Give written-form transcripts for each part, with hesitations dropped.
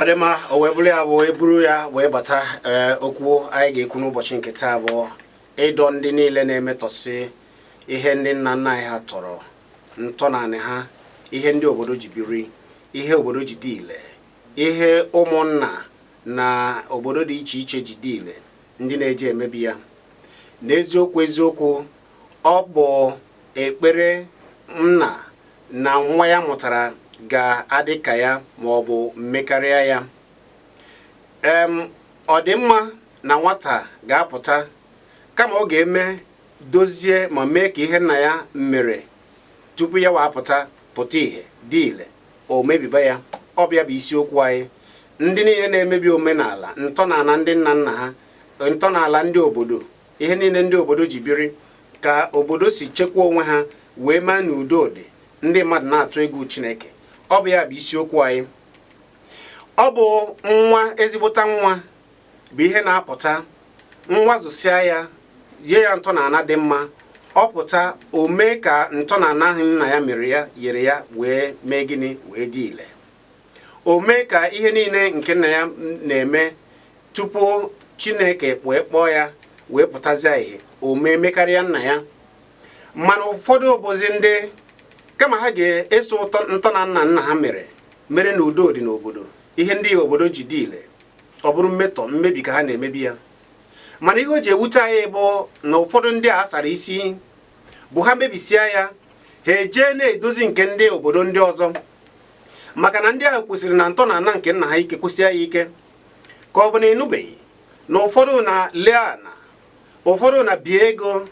Ọ dị mma. O wee bụrụ ya bụ eburu ya wee bata. Ee, okwu anyị ga-ekwu n'ụbọchị nke taa bụ ịdọ ndị niile na-emetọsị ihe ndị nna nna anyị ha tọrọ, ntọnanị ha, ihe ndị obodo ji biri, ihe obodo ji dị ile, ihe ụmụnna na obodo dị iche iche ji dị ile, ndị na-eji emebi ya. N'eziokwu eziokwu, ọ bụ ekpere nna na nwa ya mụtara ga-adị ka ya ma ọ bụ mmekarịa ya. Ọ dị mma na nwata ga-apụta, kama ọ ga-eme dozie ma mee ka ihe nna ya mere tupu ya wapụta pụta ihe dị ile, o mebiba ya. Ọ bịa bụ isiokwu anyị: ndị niile na-emebi omenala, ntọala ndị nna nna ha, ntọala ndị obodo, ihe niile ndị obodo ji biri, ka obodo si chekwa onwe ha wee mee n'udo dị, ndị mmadụ na-atụ egwu Chineke. Ọ bụ ya bụ isiokwu anyị. Ọ bụ nwa, ezigbota nwa bụ ihe na-apụta. Nwa zụsịa ya, yie ya ntọala dị mma, ọ pụta, o mee ka ntọala ahụ nna ya mere ya yere ya wee mee gịnị? Wee dị ile. O mee ka ihe niile nke nna ya na-eme tupu Chineke wee kpọọ ya wee pụtazie ihe, o mee mekarịa nna ya. Mana ụfọdụ obozi ndị kama ha ga-eso ụtọ ntọala nna nna ha mere mere na udo dị n'obodo, ihe ndị obodo ji dị ile, ọ bụrụ mmetọ, mmebi ka ha na-emebi ya. Mana ihe o ji ewute anyị bụ na ụfọdụ ndị a sara isi bụ ha mebisia ya, ha ejee na-edozi nke ndị obodo ndị ọzọ, maka na ndị ahụ kwesịrị na ntọala nke nna ha ike kwụsịa ya ike. Ka ọ bụ na ịnụbeghị na ụfọdụ na lee ana, ụfọdụ na bie ego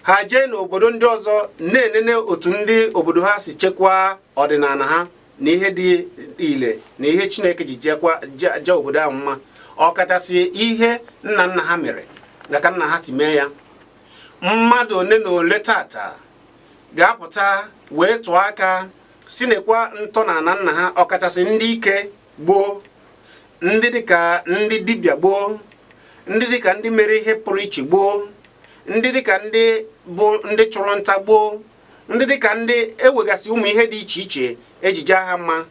ha jee n'obodo ndị ọzọ na-enene otu ndị obodo ha si chekwaa ọdịnala ha na ihe dị ile na ihe Chineke ji jekwa jee obodo ahụ mma, ọkachasị ihe nna nna ha mere na ka nna ha si mee ya. Mmadụ one na ole tata ga-apụta wee tụọ aka si nekwa ntọala nna ha, ọkachasị ndị ike gboo, ndị dịka ndị dibịa gboo, ndị dịka ndị mere ihe pụrụ iche gboo, ndị dịka ndị bụ ndị chụrụ nta gboo, ndị dịka ndị ewegasị ụmụ ihe dị iche iche ejije agha mma.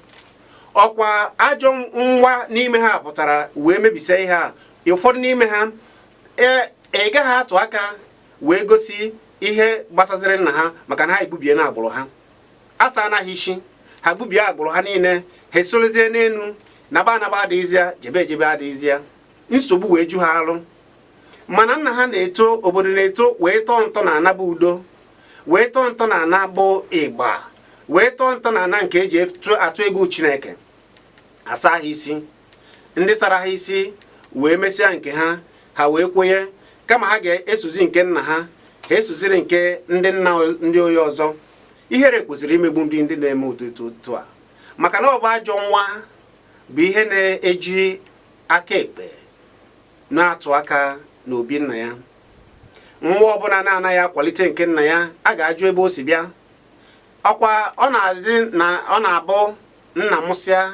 Ọkwa ajọ nwa n'ime ha pụtara wee mebisia ihe a. Ụfọdụ n'ime ha ị gaghị atụ aka wee gosi ihe gbasaziri nna ha, maka na ha egbubie na agbụrụ ha, asa anaghị isi ha gbubie agbụrụ ha niile. Ha esorozie n'elu naba anaba adịghịzịa, jebe ejebe adịghịzịa, nsogbu wee ju ha alụ. Mana nna ha na-eto, obodo na-eto, wee tọọ ntọ na ana bụ udo, wee tọọ ntọ na ana bụ ịgba, wee tọọ ntọ na ana nke eji atụ egwu Chineke. Asa ha isi, ndị sara ha isi wee mesịa nke ha, ha wee kwenye kama ha ga-esozi nke nna ha, ha esoziri nke ndị nna ndị oyi ọzọ. Ihere kwesịrị imegbu ndị na-eme ụtụtụ otu a, maka na ọ bụ ajọ nwa bụ ihe na-eji aka ekpe na-atụ aka n'obi nna ya. Nwa ọbụla na-anaghị akwalite nke nna ya, a ga-ajụ ebe o si bịa. Ọkwa ọ na-adị na ọ na-abụ nna mụsịa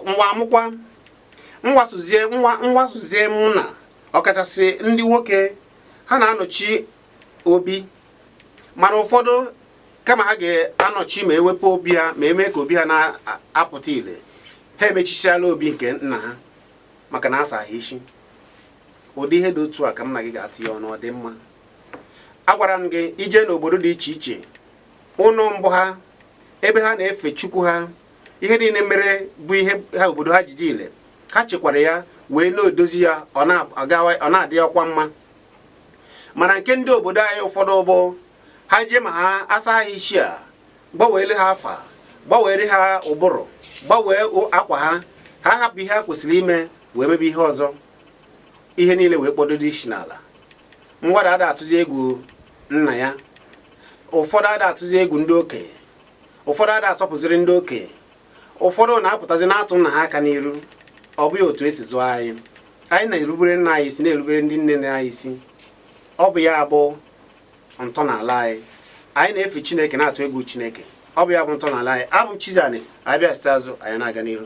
nwa amụkwa nwasụzie nwa nwasụzie mụ na ọkachasị ndị nwoke ha na-anọchi obi. Mana ụfọdụ kama ha ga-anọchi ma ewepụ obi ha ma eme ka obi ha na-apụta ile, ha emechisiala obi nke nna ha, maka na asa ha isi. Ụdị ihe dị otu a ka m na gị ga-atụ ya ọnụ. Ọ dị mma. Agwara m gị, ije n'obodo dị iche iche, ụlọ mbụ ha ebe ha na-efe Chukwu ha, ihe niile mere bụ ihe ha obodo ha jide ile, ha chekwara ya wee na-edozi ya, ọ na-adị ọkwa mma. Mana nke ndị obodo anyị ụfọdụ bụ ha jee ma ha asa ha isi a, gbanweere ha afa, gbanweere ha ụbụrụ, gbanwee akwa ha, ha hapụ ihe ha kwesịrị ime wee mebe ihe ọzọ, ihe niile wee kpọdodo isi n'ala. Mmadụ ada atụzi egwu nna ya, ụfọdụ ada atụzi egwu ndị okenye, ụfọdụ ada asọpụziri ndị okenye, ụfọdụ na-apụtazi na-atụ nna ha aka n'iru. Ọ bụghị otu esi zụọ anyị. Anyị na-erubere nna anyị isi, na-erubere ndị nne anyị isi. Ọ bụ ya bụ ntọala anyị. Anyị na-efe Chineke, na-atụ egwu Chineke. Ọ bụ ya bụ ntọala anyị. Abụ m Chizani. Anyị bịa site azụ, anyị na-aga n'iru.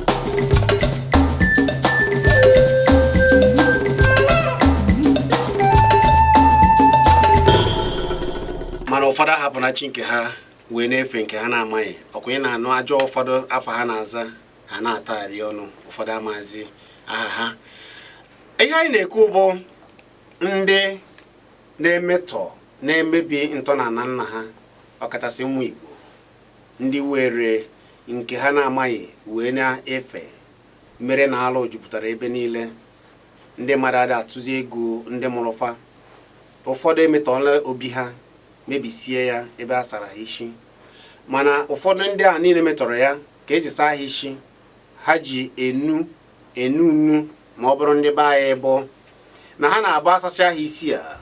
Mana ụfọdụ ahapụ na chi nke ha. Wee na-efe nke ha na-amaghị. Ọkwa ị na-anụ ajọ ụfọdụ afa ha na-aza, ha na-atagharị ọnụ, ụfọdụ amazi aha ha. Ihe anyị na-ekwu bụ ndị na-emetọ, na-emebi ntọala nna ha, ọkachasị ụmụ Igbo ndị were nke ha na-amaghị wee na-efe, mere na alụ jupụtara ebe niile. Ndị mmadụ ada atụzi egwu ndị mụrụ fa. Ụfọdụ emetọọla obi ha, mebisie ya ebe a sara ha isi. Mana ụfọdụ ndị a niile metọrọ ya ka eji saa ha isi, ha ji enu enu unu. Ma ọ bụrụ ndị be anyị bụ na ha na-abụ asacha ha isi a,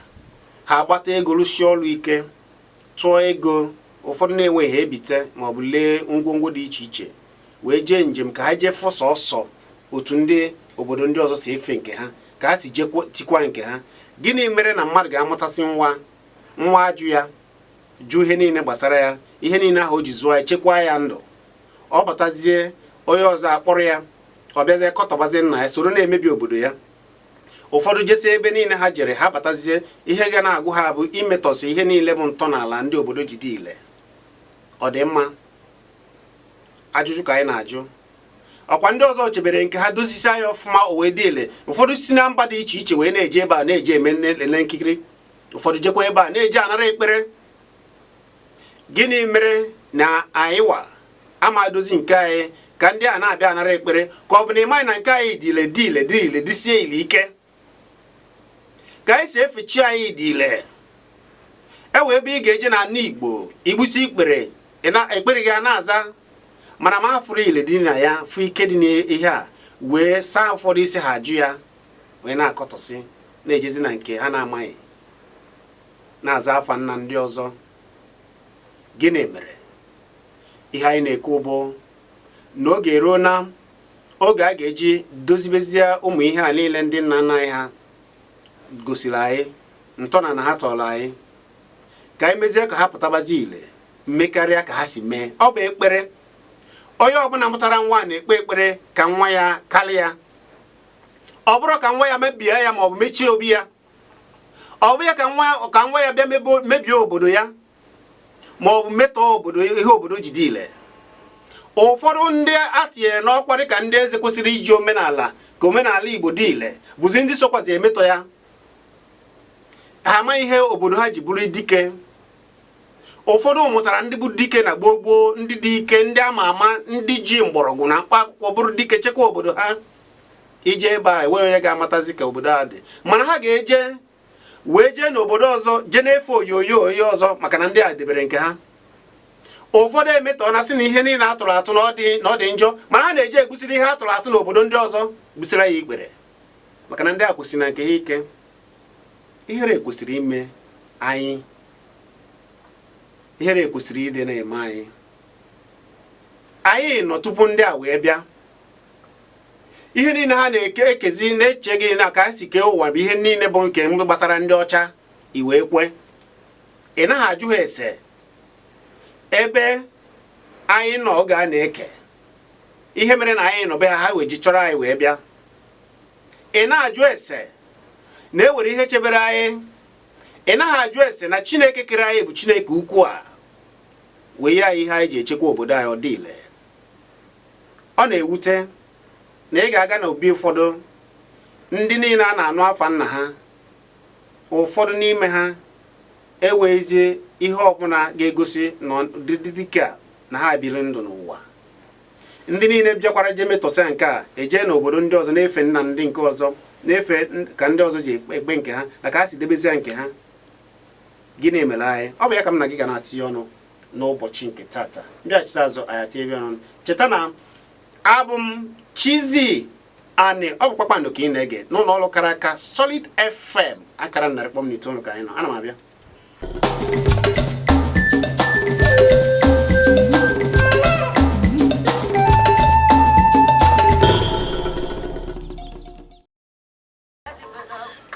ha agbata ego, lụsie ọrụ ike, tụọ ego. Ụfọdụ na-enweghị ebite ma ọ bụ lee ngwongwo dị iche iche wee jee njem ka ha jee fụ sọsọ otu ndị obodo ndị ọzọ si efe nke ha, ka ha si jee tikwa nke ha. Gịnị mere na mmadụ ga-amụtasị nwa, nwa ajụ ya, jụ ihe niile gbasara ya, ihe niile ahụ o ji zụọ ya, chekwaa ya ndụ? Ọ batazie, onye ọzọ akpọrọ ya, ọ bịazie kọtọbazie nna ya, soro na-emebi obodo ya. Ụfọdụ jesie ebe niile ha jere, ha batazie, ihe ga na-agụ ha bụ imetọsị ihe niile bụ ntọala ndị obodo ji dị ile. Ọ dị mma? Ajụjụ ka anyị na-ajụ. Ọkwa ndị ọzọ chebere nke ha, dozisia ya ọfụma, o wee dị ile. Ụfọdụ si na mba dị iche iche wee na-eje ebe a, na-eje eme nlele nkiri. Ụfọdụ jekwa ebe a na-eje anara ekpere. Gịnị mere na anyị wa ama dozi nke anyị ka ndị a na-abịa anara ekpere? Ka ọ bụ na ị maghị na nke anyị dị ile, dị ile, dị ile, dịsie ile ike? Ka anyị si efe chi anyị dị ile. E wee ebe ị ga-eje na ala Igbo, igbusi ikpere, ekpere gị a na-aza. Mana ma fụrụ ile dị na ya, fụ ike dị n'ihe a, wee saa ụfọdụ isi ha, ajụ ya, wee na-akọtọsị, na-ejezi na nke ha na-amaghị, na-aza afa nna ndị ọzọ. Gịnị mere? Ihe anyị na-ekwu bụ na oge eruo na oge a ga-eji dozibezie ụmụ ihe a niile ndị nna nna anyị ha gosiri anyị, ntọala na ha tọrọ anyị, ka anyị mezie ka ha pụtabazi ile, mmekarịa ka ha si mee. Ọ bụ ekpere onye ọbụla mụtara nwa na-ekpe ekpere ka nwa ya karịa. Ọ bụrụ ka nwa ya mebie ya ma ọ bụ mechie obi ya, ọ bụ ya ka nwa ya bịa mebie obodo ya ma ọ bụ metọọ obodo, ihe obodo ji dị ile. Ụfọdụ ndị a tinyere n'ọkwa dịka ndị eze kwesịrị iji omenala ka omenala Igbo dị ile bụzi ndị sokwazi emetọ ya. Ha amaghị ihe obodo ha ji bụrụ dike. Ụfọdụ mụtara ndị bụ dike na gboo gboo, ndị dị ike, ndị ama ama, ndị ji mgbọrọgwụ na mkpa akwụkwọ bụrụ dike, chekwa obodo ha. Ije ebe a, enweghị onye ga-amatazi ka obodo a dị, mana ha ga-eje wee jee n'obodo ọzọ, jee na-efe onyonyo onye ọzọ, maka na ndị a debere nke ha. Ụfọdụ emetọ na sị na ihe niile atụrụ atụ na ọ dị njọ, mana ha na-eje egusiri ihe atụrụ atụ n'obodo ndị ọzọ, gbusiri ya ikpere, maka na ndị a kwesịrị na nke ha ike. Ihere kwesịrị ime anyị, ihere kwesịrị ịdị na-eme anyị. Anyị nọ tupu ndị a wee bịa. Ihe niile ha na-eke ekezi na-eche gị na ka ha si kee ụwa bụ ihe niile bụ nke gbasara ndị ọcha. Iwee kwe, ị naghị ajụ ha ese ebe anyị nọ oge a na-eke ihe mere na anyị nọ be ha, ha wee ji chọrọ anyị wee bịa. Ị na-ajụ ese na-ewere ihe chebere anyị. Ị naghị ajụ ese na Chineke kere anyị bụ Chineke ukwu a wee nye anyị ihe anyị ji echekwa obodo anyị ọ dị ile. Ọ na-ewute na ị ga-aga n'obi ụfọdụ ndị niile a na-anụ afa nna ha, ụfọdụ n'ime ha enweghịzi ihe ọbụla ga-egosi na dike a na ha biri ndụ n'ụwa. Ndị niile bịakwara je metọsịa nke a, eje n'obodo ndị ọzọ na-efe nna ndị nke ọzọ, na-efe ka ndị ọzọ ji ekpe nke ha na ka ha si debezie nke ha. Gịnị mere anyị? Ọ bụ ya ka m na gị ga na-atinye ọnụ n'ụbọchị nke tata. Mbịachite azụ, anyị atinye ebe ọnụ. Cheta na abụ m Chizzy Ani. Ọ bụ Kpakpando ka ị na-ege n'ụlọ ọrụ kara aka, Solid FM, akara 100.9 ka anyị nọ. Ana m abịa.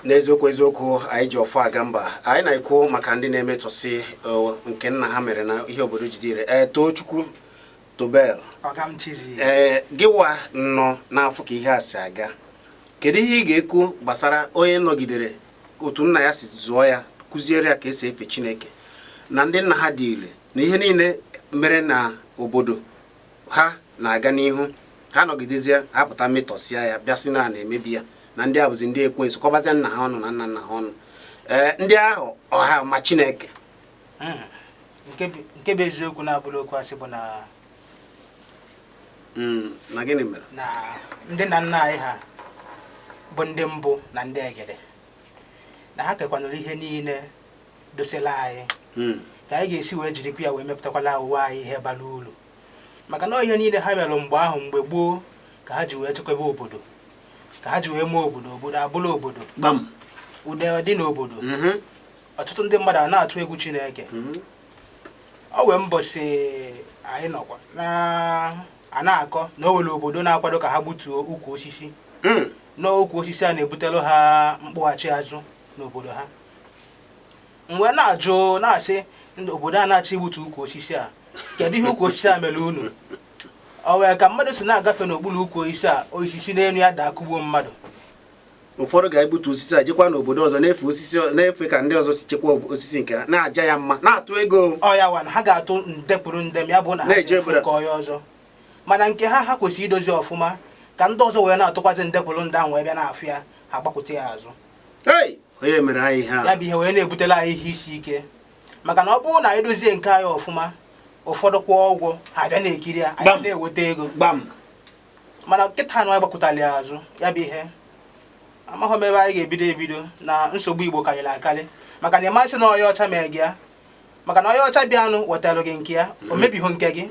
N'eziokwu eziokwu, anyị ji ọfọ aga mba. Anyị na-ekwu maka ndị na-emetọsị nke nna ha mere na ihe obodo ji dị ire. Ee, Tochukwu Tobel, ee, gịwa nọ n'afọ ka ihe a si aga, kedu ihe ị ga-ekwu gbasara onye nọgidere otu nna ya si zụọ ya, kụziere ya ka esi efe Chineke na ndị nna ha dị ile na ihe niile Mere na obodo ha na-aga n'ihu, ha nọgidezie, ha pụta metọsịa ya, bịa sị na a na-emebi ya, na ndị a bụzi ndị ekwensu, kọbazie nna ha ọnụ na nna nna ha ọnụ. Ee, ndị ahụ ọha ma Chineke. Nke bụ eziokwu na-abụrụ okwu asị bụ na Na gịnị mere? Na ndị nna nna anyị ha bụ ndị mbụ na ndị egede, na ha kekwanụrụ ihe niile dosela anyị ka anyị ga-esi wee jirikwa ya wee mepụtakwala ụwa anyị ihe bara uru, maka na ihe niile ha mere mgbe ahụ, mgbe gboo, ka ha ji wee chekwaba obodo, ka ha ji wee mee obodo, obodo abụrụ obodo. Ude dị n'obodo. Ọtụtụ ndị mmadụ a na-atụ egwu Chineke. Ọ wee mbọsị anyị nọkwa na a na-akọ na o nwere obodo na-akwado ka ha gbutuo ukwu osisi, n'ukwu osisi a na-ebutelu ha mkpụghachi azụ n'obodo ha. Mgbe na-ajụ na-asị, ndị obodo a na-achọ igbutu ukwu osisi a, kedu ihe ukwu osisi a mere unu? O wee ka mmadụ si na-agafe n'okpuru ukwu osisi a, osisi n'elu ya daa kụgbuo mmadụ. Ụfọdụ ga-egbutu osisi a, jekwa n'obodo ọzọ na-efe osisi, na-efe ka ndị ọzọ si chekwa osisi nke ha, na-aja ya mma, na-atụ ego. Ọ ya wa na ha ga-atụ nde kwuru nde ma ya bụ na ha Na-eje ji efu obodo. nke onye ọzọ, mana nke ha, ha kwesịrị idozi ọfụma ka ndị ọzọ wee na-atụkwazị nde kwuru nde ahụ wee bịa na-afụ ya, ha gbakwute ya azụ. Ei, onye mere anyị ihe Ya a? bụ ihe wee na-ebutela anyị ihe isi ike, maka na ọ bụrụ na anyị dozie nke anyị ọfụma, ụfọdụ kwụọ ụgwọ, ha bịa na-ekiri ya, anyị na-eweta ego. Mana nkịta anụ anyị gbakwutara ya azụ. Ya bụ ihe amaghị m ebe anyị ga-ebido ebido na nsogbu Igbo karịrị akarị, maka na ịmasị na ọya ọcha mee gị ya, maka na ọya ọcha bịanụ wetara gị nke ya, o mebighị nke gị.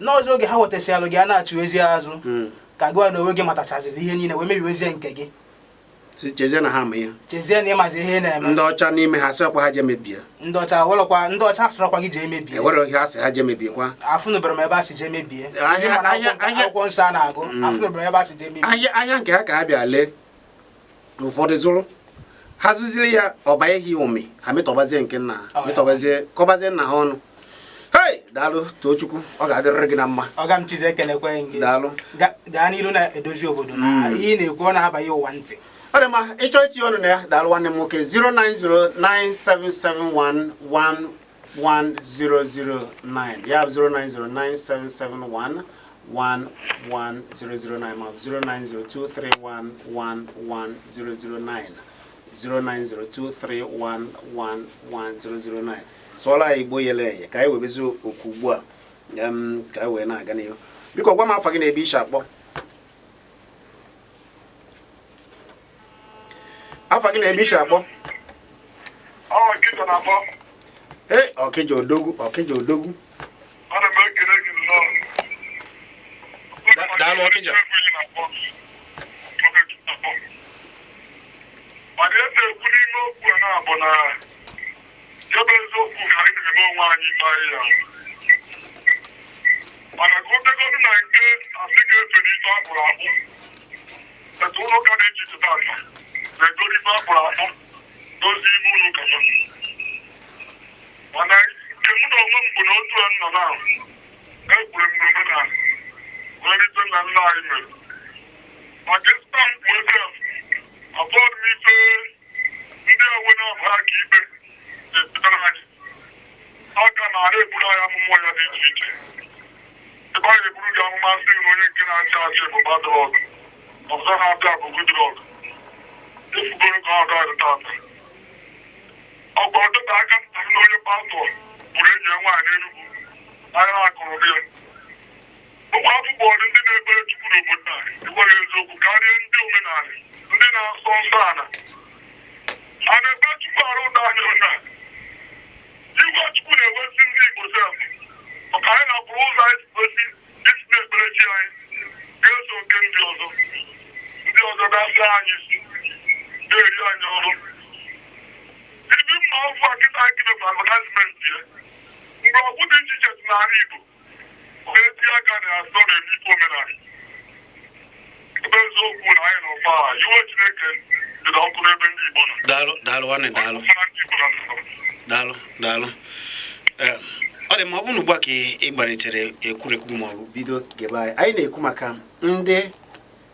N'ọzọ oge ha wetasịalụ gị, a na-achụ ezi azụ ka gị na onwe gị matachaziri ihe niile wee mebiwezie nke gị. Si chezie na ha ma ihe. Chezie na ịmazi ihe ị na-eme. Ndị ọcha n'ime ha sịkwa ha je mebie. Ndị ọcha wọrọkwa, ndị ọcha sọrọkwa gị jee mebie. Ewere ihe a sị ha je mebiekwa. Afụnụbere m ebe a sị jee mebie. Ahịa- Ndị ma na ahịa- akwụkwọ nsọ a na-agụ, afụnụbere m ebe a sị jee mebie. Ahịa nke ha ka ha bịa lee, ụfọdụ zụrụ, ha zụziri ya, ọba ehi ụmị, ha metọbazie nke nna ha. Ọ ya. Metọbazie, kọbazie nna ha ọnụ. Hei, daalụ Tochukwu, ọ ga-adịrịrị gị na mma. Ọga m Chizi, ekelekwe gị. Daalụ. Gaa n'ilu na-edozi obodo na ihe ị na-ekwu, ọ na-abanye ụwa ntị. Ọ dị mma ịchọ itinye ọnụ na ya. Daalụ nwanne m nwoke. 09097711009, ya bụ 09097711009 ma ọ bụ 09023111009, 09023111009. Sụọla anyị Igbo yele eye ka anyị webezi okwu ugbu a, ka anyị wee na-aga n'ihu. Biko gwa m afa gị na ebe ishi akpọ. Afa gị na ebe ishi akpọ. Ọ nkịta na-akpọ. Ee, Ọkịja odogwu, Ọkịja odogwu. Ana m ekele gị nnọọ. Daalụ, Ọkịja. Mana ese ekwu n'ime okwu a na-abụ na ya bụ eziokwu ka anyị na-eme onwe anyị ife anyị ya. Mana ka otegodu na nke asị ga-efe n'ife akpụrụ akpụ, etu ụlọ ụka dị iche iche tata na-egoro ife akpụrụ akpụ dozie ime ụlọ ụka ha. Mana nke mụ na onwe m bụ na otu a nọ na ekwuru m n'omenala wee rite nna nna anyị mere maka ịzụta mkpu eze abụọ m ife ndị a nwere ọbụ ha ka ikpe na-ebutere anyị aka na ara eburu anyị amụma ya dị iche iche, ebe anyị eburu gị amụma sị na onye nke na-achị achị bụ bad luck, ọzọ na-abịa bụ good luck, efugoro ka ọ ga-adị tata. Ọkwa ọdịta aka nta m na onye pastọ bụrụ enyi ya nwaanyị n'Enugwu ahịa akụrụ ya. Ụmụ akwụkwọ ndị na-ekpere Chukwu n'obodo a ịgwaghị eziokwu karịa ndị omenala, ndị na-asọ nsọ ala a na-ekpere Chukwu arụ ụda anya ụnya. Igwe Chukwu na-ewesi ndị Igbo sef maka anyị na-apụrụ ụzọ anyị si kwesị isi na-ekpere chi anyị ga-eso nke ndị ọzọ, ndị ọzọ gasịa anyị isi na-eri anyị ọrụ ibi mma. Ọfụ a kịta gịnị bụ advertisement ya mgbe ọgwụ dị iche iche dị n'ala Igbo onye tinye aka na asọ na-eme ife omenala, ebe eziokwu na anyị nọ faa iwe Chineke dị na ọkụ n'ebe ndị Igbo nọ. Daalụ, daalụ nwanne, daalụ. Mana ndị Igbo na ndụ. Daalụ, daalụ. Ee, ọ dị mma. Ọ bụrụ na ugbu a ka ị gbalitere ekwurekwu ma ọ bụ bido gebe anyị, anyị na-ekwu maka ndị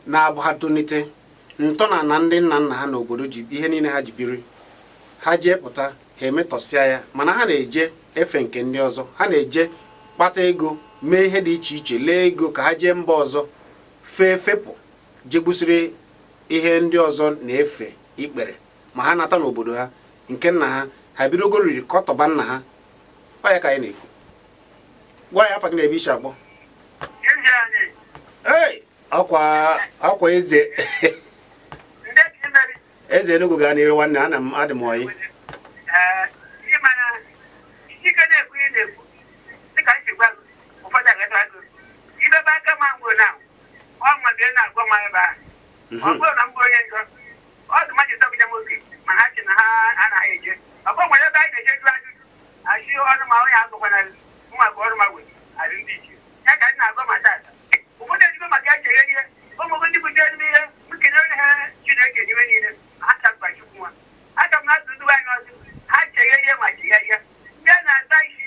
na-abụ ha tonite ntọala ndị nna nna ha n'obodo ji ihe niile ha ji biri, ha jee pụta, ha emetọsịa ya, mana ha na-eje efe nke ndị ọzọ, ha na-eje Kpata ego, mee ihe dị iche iche, lee ego ka ha jee mba ọzọ, fee fepụ, jegbusiri ihe ndị ọzọ na-efe ikpere, ma ha nata n'obodo ha nke nna ha, ha bidogo riri kọtọba nna ha. Ọ ya ka anyị na-ekwu. Gwa ya afa gị na ebe isi akpọ. Ei, ọkwa ọkwa eze eze Enugu, gaa n'iru nwanne. Ana m adị m oyi. Ee, mana ike na-ekwu ihe na-ekwu dịka m si gwa gị, ụfọdụ agata gị ibebe aka ma ngwo na ọ nwa bịa na-agwa nwa ebe ahụ. Ọ bụrụ na m bụ onye njọ, ọ dị mmadụ ịtọgide m oge, ma ha sị na ha anaghị eje. Ọ bụ nwere ebe anyị na-eje jụọ ajụjụ, achị ọnụ ma onye agụkwana nwa bụ ọrụ ma wee adị ndị iche ya ka anyị na-agwa. Ma tata ụfọdụ ejigo maka echeghe ihe ụmụ ndị butere m ihe m kenere ha Chineke n'iwe niile ha chakwa Chukwu nwa aka m na-atụ ndị anyị ọzọ ha chegherie ma chegharịa. Ndị a na-ata isi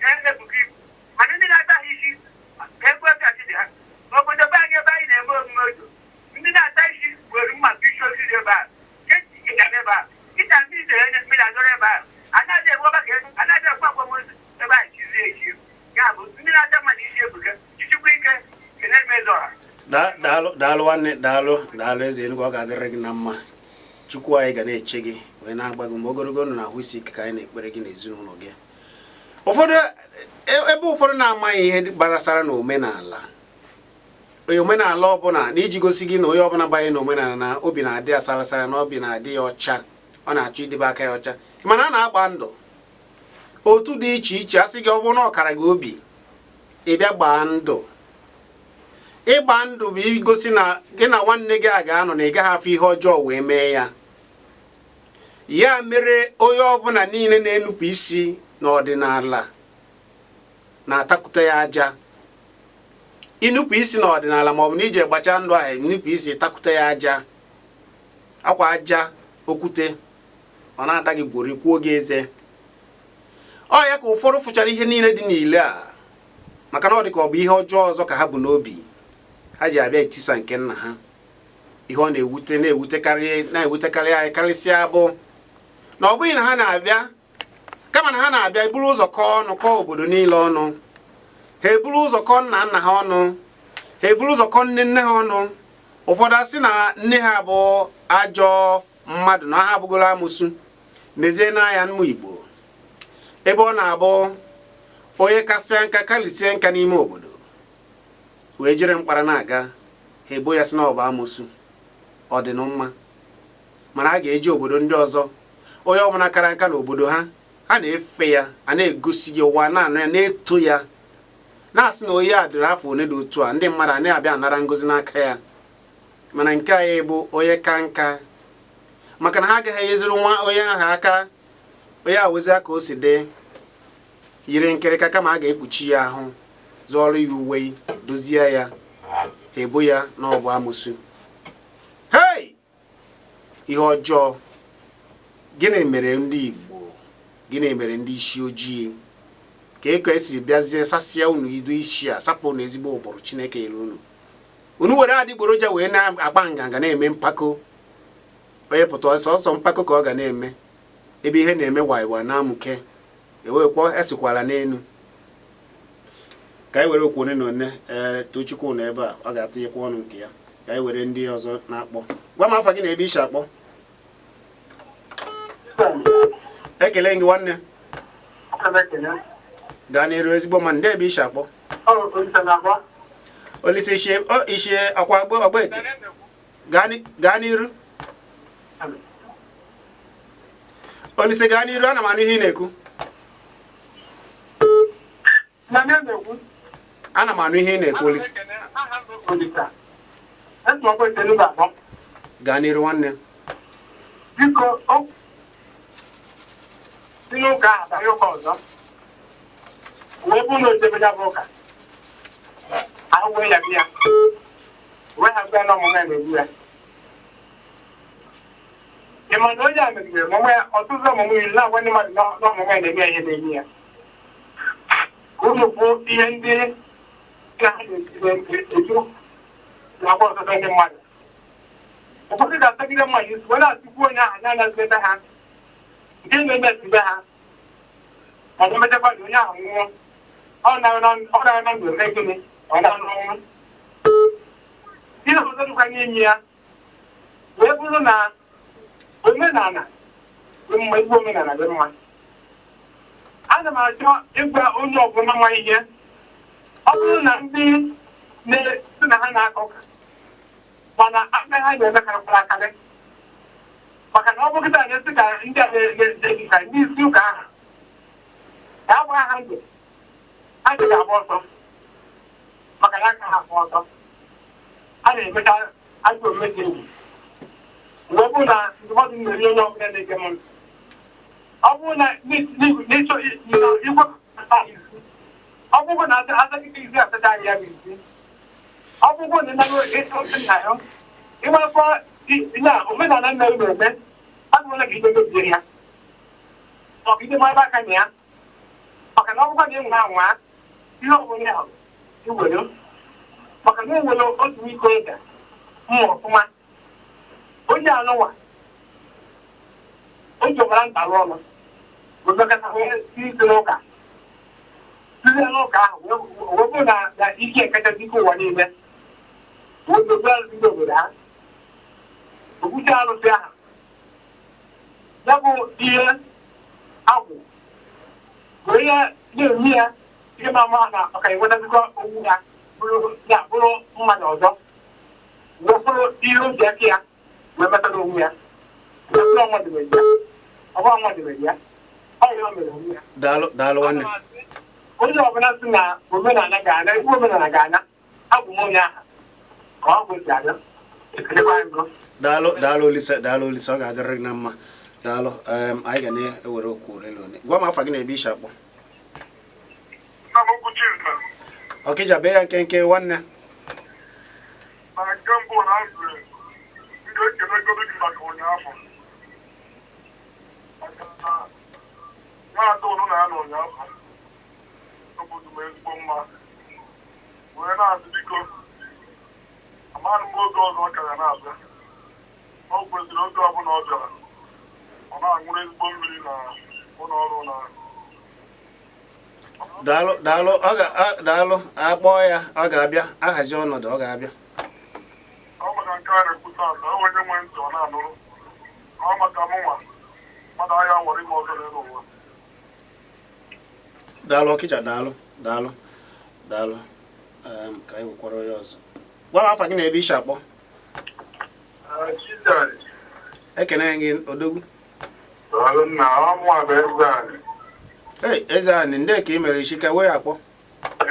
na-ebuka ibu, mana ndị na-ata ha isi ekwe kasị dị ha obodo be anyị ebe anyị na-eme omume otu. Ndị na-ata isi were mma isi osisi ebe a ebe a kịta, ndị izere mmiri azọrọ ebe a, anaghị egbu ọgbakọ, anaghị ekwe akwamozu ebe a chizie echi. Ya bụ ndị na-ata mmadụ isi ebuka, jichikwa ike kene mezọra. Daalụ, daalụ nwanne, daalụ, daalụ eze Enugu. Ọ ga-adịrị gị na mma. Chukwu anyị ga na-eche gị wee na-agba gị mgbe ogologo ndụ na ahụ isi ike ka anyị na-ekpere gị na ezinụlọ gị. Ụfọdụ ebe ụfọdụ na-amaghị ihe gbasara na omenala, omenala ọbụla, na iji gosi gị na onye ọbụla banye na omenala na obi na-adị ya sarasara, na obi na-adị ya ọcha, ọ na-achọ idebe aka ya ọcha. Mana a na-agba ndụ otu dị iche iche, asị gị ọ bụrụ na ọkara gị obi, ị bịa gbaa ndụ. Ịgba ndụ bụ igosi na gị na nwanne gị a ga-anọ na ị gaghị afụ ihe ọjọọ wee mee ya. Ya mere onye ọbụla niile na-enupụ isi n'ọdịnala na-atakwute ya aja. Ịnupụ isi n'ọdịnala, maọbụ na ije gbachaa ndụ ahụ nupụ isi, takwute ya aja, akwa aja okwute, ọ na-ata gị gwori kwuo gị eze. Ọ ya ka ụfọdụ fụchara ihe niile dị n'ile a, maka na ọ dị ka ọ bụ ihe ọjọọ ọzọ ka ha bụ n'obi ha ji abịa etisa nke nna ha. Ihe ọ na-ewute na-ewutekarị anyị karịsịa bụ na ọ bụghị na ha na-abịa, kama na ha na-abịa eburu ụzọ kọọ ọnụ, kọọ obodo niile ọnụ. Ha eburu ụzọ kọọ nna nna ha ọnụ, ha eburu ụzọ kọọ nne nne ha ọnụ. Ụfọdụ asị na nne ha bụ ajọ mmadụ, na ha abụgoro amụsụ. Mezie n'anya mmụ Igbo, ebe ọ na-abụ onye kasịa nka, kalisie nka n'ime obodo, wee jiri mkpara na-aga, ha ebo ya sị na ọ bụ amụsụ. Ọ dị mma, mana a ga-eji obodo ndị ọzọ, onye ọbụla kara nka n'obodo ha, a na-efe ya, a na-egosi ya ụwa, na-anụ ya, na-eto ya, na-asị na onye a dịrị afọ one dị otu a, ndị mmadụ a na-abịa anara ngozi n'aka ya. Mana nke anyị bụ onye ka nka, maka na ha agaghị enyeziri nwa onye ahụ aka, onye a wezi ka o si dị yiri nkịrịka, kama a ga-ekpuchi ya ahụ, zụọrọ ya uwe, dozie ya, ha ebo ya na ọ bụ amụsụ. Hei, ihe ọjọọ! Gịnị mere ndị Igbo? Gịnị mere ndị isi ojii ka eko esi bịazie sasịa unu idu isi a, sapụ unu ezigbo ụbụrụ Chineke nyere unu? Unu were adịgboroja wee na-akpa nganga, na-eme mpako. Onye pụta, sọsọ mpako ka ọ ga na-eme. Ebe ihe na-eme waiwa na-amụke ewekwa esikwala n'elu. Ka anyị were okwu one na one. Ee, Tochukwu nọ ebe a, ọ ga-atụnyekwa ọnụ nke ya. Ka anyị were ndị ọzọ na-akpọ. Gwa m afa gị na ebe ishi akpọ. Ekele gị nwanne, gaa n'iru ezigbo ma ndị ebe ishi akpọ. Olise ishie akwa agba ete, gaa n'iru Olise, gaa n'iru. Ana m anụ ihe ị na-ekwu. Ana m anụ ihe ị na-ekwu, Olise. Gaa n'iru nwanne. Biko, si n'ụka ahụ banye ụka ọzọ, wee bụ na ojebe ya bụ ụka ahụ, wee ya bịa wee hapụ ya na ọmụmụ ya na-egbu ya. Ị ma na onye a megidere ọmụmụ ya ọtụtụ ọmụmụ ilu na-agwa ndị mmadụ na ọmụmụ ya na-eme ya ihe na-eme ya, ka unu fụ ihe ndị na ha na-eju na-agwa ọtụtụ ndị mmadụ. Ụfọdụ ga-atagide mmadụ isi wee na-atụkwu onye ahụ na-anaghị ha nke na-eme esibe ha, ma ọ bụ mechakwa dị onye ahụ nwụọ. Ọ na na ndụ eme gịnị? Ọ na n'ọnwụ. Ihe ọzọ dịkwa n'ime ya wee bụrụ na omenala dị mma, igwe omenala dị mma. Ana m achọ ịgwa onye ọbụla nwa ihe, ọ bụrụ na ndị na-esi na ha na-akọ ụka, mana aka ha na-eme karịkwara akarị, maka na ọ bụ kịta na-esi ka ndị a na-eji ka ndị isi ụka ahụ ka a gbaa ha ndụ, ha ji ga-agba ọsọ, maka na aka ha agba ọsọ, a na-emecha ajọ omume dị egwu. Mgbe bụ na ndụmọdụ m na-eri onye ọbụla na-ege m ntị, ọ bụrụ na n'ịchọ igwe isi, ọ bụrụ na asakịta isi asacha ya bụ isi, ọ bụrụ na ịnarụ ịchọ nna ya ịgbakọ na omenala nna ya na-eme, agụla ka ije mebie ya, maka ije mara aka na ya, maka na ọ bụkwa na ịnwa anwa ihe ọbụla ya iwere, maka na enwere otu iko ịga mma ọfụma, onye anụnwa o ji ọbara nta rụọ ọrụ wee wee isi n'ụka, site n'ụka ahụ wee bụrụ na ike kachasị ike ụwa niile, wee dobe arụsị ndị obodo ha, okwuchi arụsị ahụ, ya bụ ihe agwụ wee ya na-eme ya ihe ma ama na ọka enwetazikwa onwe ya, bụrụ ya bụrụ mmadụ ọzọ, wee bụrụ ihe o ji aka ya wee metara onwe ya, wee bụrụ ọnwa dịrị ya, ọ bụ ọnwa dịrị ya, ọ ya o mere onwe ya. Daalụ, daalụ nwanne. Onye ọbụla si na omenala ga-ana, ikwu omenala ga-ana, abụ m onye ahụ ka ọ bụ si abịa ekelekwa ngụ. Daalụ, daalụ Olise, daalụ Olise, ọ ga-adịrị gị na mma. Daalụ. Anyị ga na-ewere okwu ole na ole. Gwa m afa gị na ebe ishi akpọ. Nna m ukwu Chizzy. Ọkịja, bee ya nkenke nwanne. Na nke mbụ na azụ m ga-ekelegoro gị maka ụnyaahụ, maka na nwaada ụnụ na ya na ụnyaahụ obodo m ezigbo mma, wee na-asị biko, amaghị m oge ọzọ ọ ka ya na-abịa. Ọ kwesịrị oge ọbụla ọ bịara, ọ na-aṅụrụ ezigbo mmiri na ụlọ ọrụ na Daalụ, daalụ, ọ ga daalụ, akpọọ ya ọ ga-abịa, ahazi ọnọdụ ọ ga-abịa. Ọ maka nke a na-ekwu taata, ọ onye nwe ntị ọ na-anụrụ. Ọ maka mụnwa mmadụ ahịa nwere ime ọzọ n'elu ụwa. Daalụ Ọkịja, daalụ, daalụ, daalụ. Ka anyị nwekwara onye ọzọ. Gwa m afa gị na ebe ishi akpọ. Ekene gị, odogwu. Daalụ nna, ọmụ bụ eze anyị. Ei, eze anyị, ndị ka ị mere isi ka wee akpọ.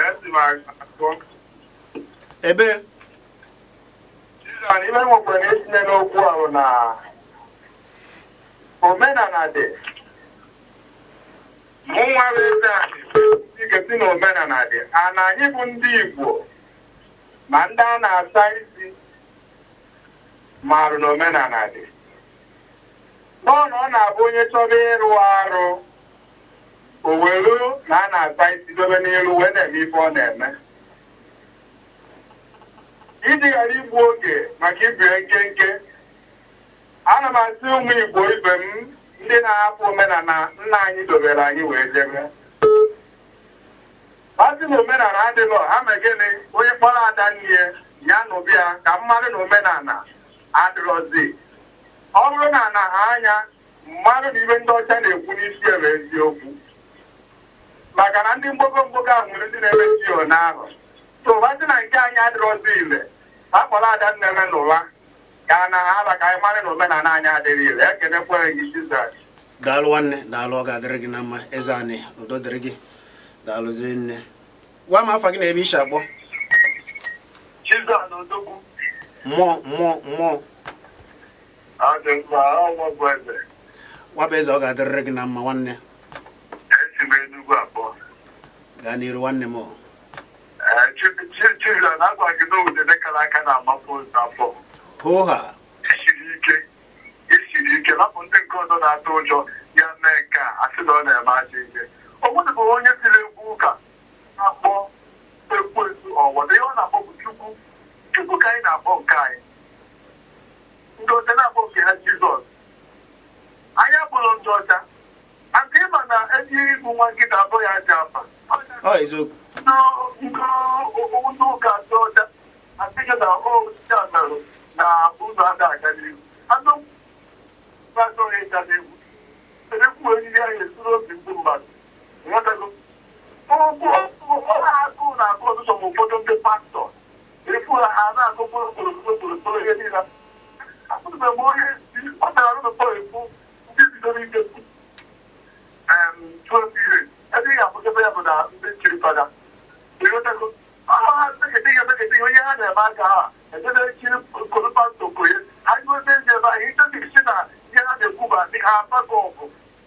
Esi m akpọ. Ebe Chizzy, ibe nwekwara na-etinye n'okwu ahụ na omenala dị. Mụnwa bụ eze anyị ị na omenala dị. Ana anyị bụ ndị Igbo ma ndị a na-asa isi marụ na omenala dị. Nọọ na ọ na-abụ onye chọrọ ịrụ arụ, o welu na a na-asa isi dobe n'elu wee na-eme ife ọ na-eme. Iji ghara igbu oge maka ibie nkenke, ana m asị ụmụ Igbo ibe m ndị na-ahapụ omenala nna anyị dobere anyị wee jebe, masị na omenala adịlọ ha mee gịnị? Onye kpọrọ ada nne ya nụbịa ka mmadụ na omenala adịrọzi. Ọ bụrụ na ana ha anya mmadụ na ibe ndị ọcha na-ekwu n'isi ebe eziokwu, maka na ndị mgbogo mgbogo ahụ nwere ndị na-eme tio n'ahụ so masị na nke anyị adịrọzi ile, ha kpọrọ ada nne m n'ụwa ka na ha aba ka anyị mara na omenala anyị adịrị ile. Ekenekwere gị, Jizọs. Daalụ nwanne, daalụ, ọ ga-adịrị gị na mma. Eze anyị, udo dịrị gị. Daalụziri nne. Gwa m afa gị na ebe ishi akpọ. Jizọs Odogwu. Mmụọ, mmụọ, mmụọ. Adị mkpa, ọnwa bụ eze. Nwabụ eze, ọ ga-adịrịrị gị na mma nwanne. Esi m Enugwu akpọ. Gaa n'iru nwanne m. Chizzy, na-agwa gị na udene kara aka na-amapụ ụzọ afọ. Hoha. Isiri ike, isiri ike, lapụ ndị nke ọzọ na-atụ ụjọ ya mee nke a asị na ọ na-eme ajọ ihe. O nwedịbụ onye tiri egwu ụka na-akpọ ekwensu ọwọdụ, ihe ọ na-akpọ bụ Chukwu. Chukwu ka anyị na-akpọ nke anyị. Ndị ọcha na-akpọ nke ha Jizọs. Anyị akpọrọ ndị ọcha aka ịma na eji igbu nwa nkịta abụghị aja afa. Ọ eziokwu. Ndị ndị ụka ndị ọcha asịghị na osisi a merụ na ụzọ ada aga n'ihu. Anụ na-achọghị ịga n'ihu. Ekwu eriri ahụ esuru obi ndị mmadụ. Nghọtago? Okwu ọha agụụ na-agụ ọtụtụ ma ụfọdụ ndị pastọ. Efu ha ha na-agụ kpụrụ kpụrụ kpụrụ ihe niile. Afụtụbe m onye ọ tara arụpụta ekwu ndị bidoro ike 12 years. Ebe ị ga-afụkebe ya bụ na ndị chiri fada. Ịghọtago? Ọha ha mekete ihe mekete ihe onye ha na-eme aka ha edebe chiri kolu pastọ konye. Ha jiwete ndị ebe ahụ ịchọta isi na ihe ha na-ekwu bụ asị ha agbakọ ọgụ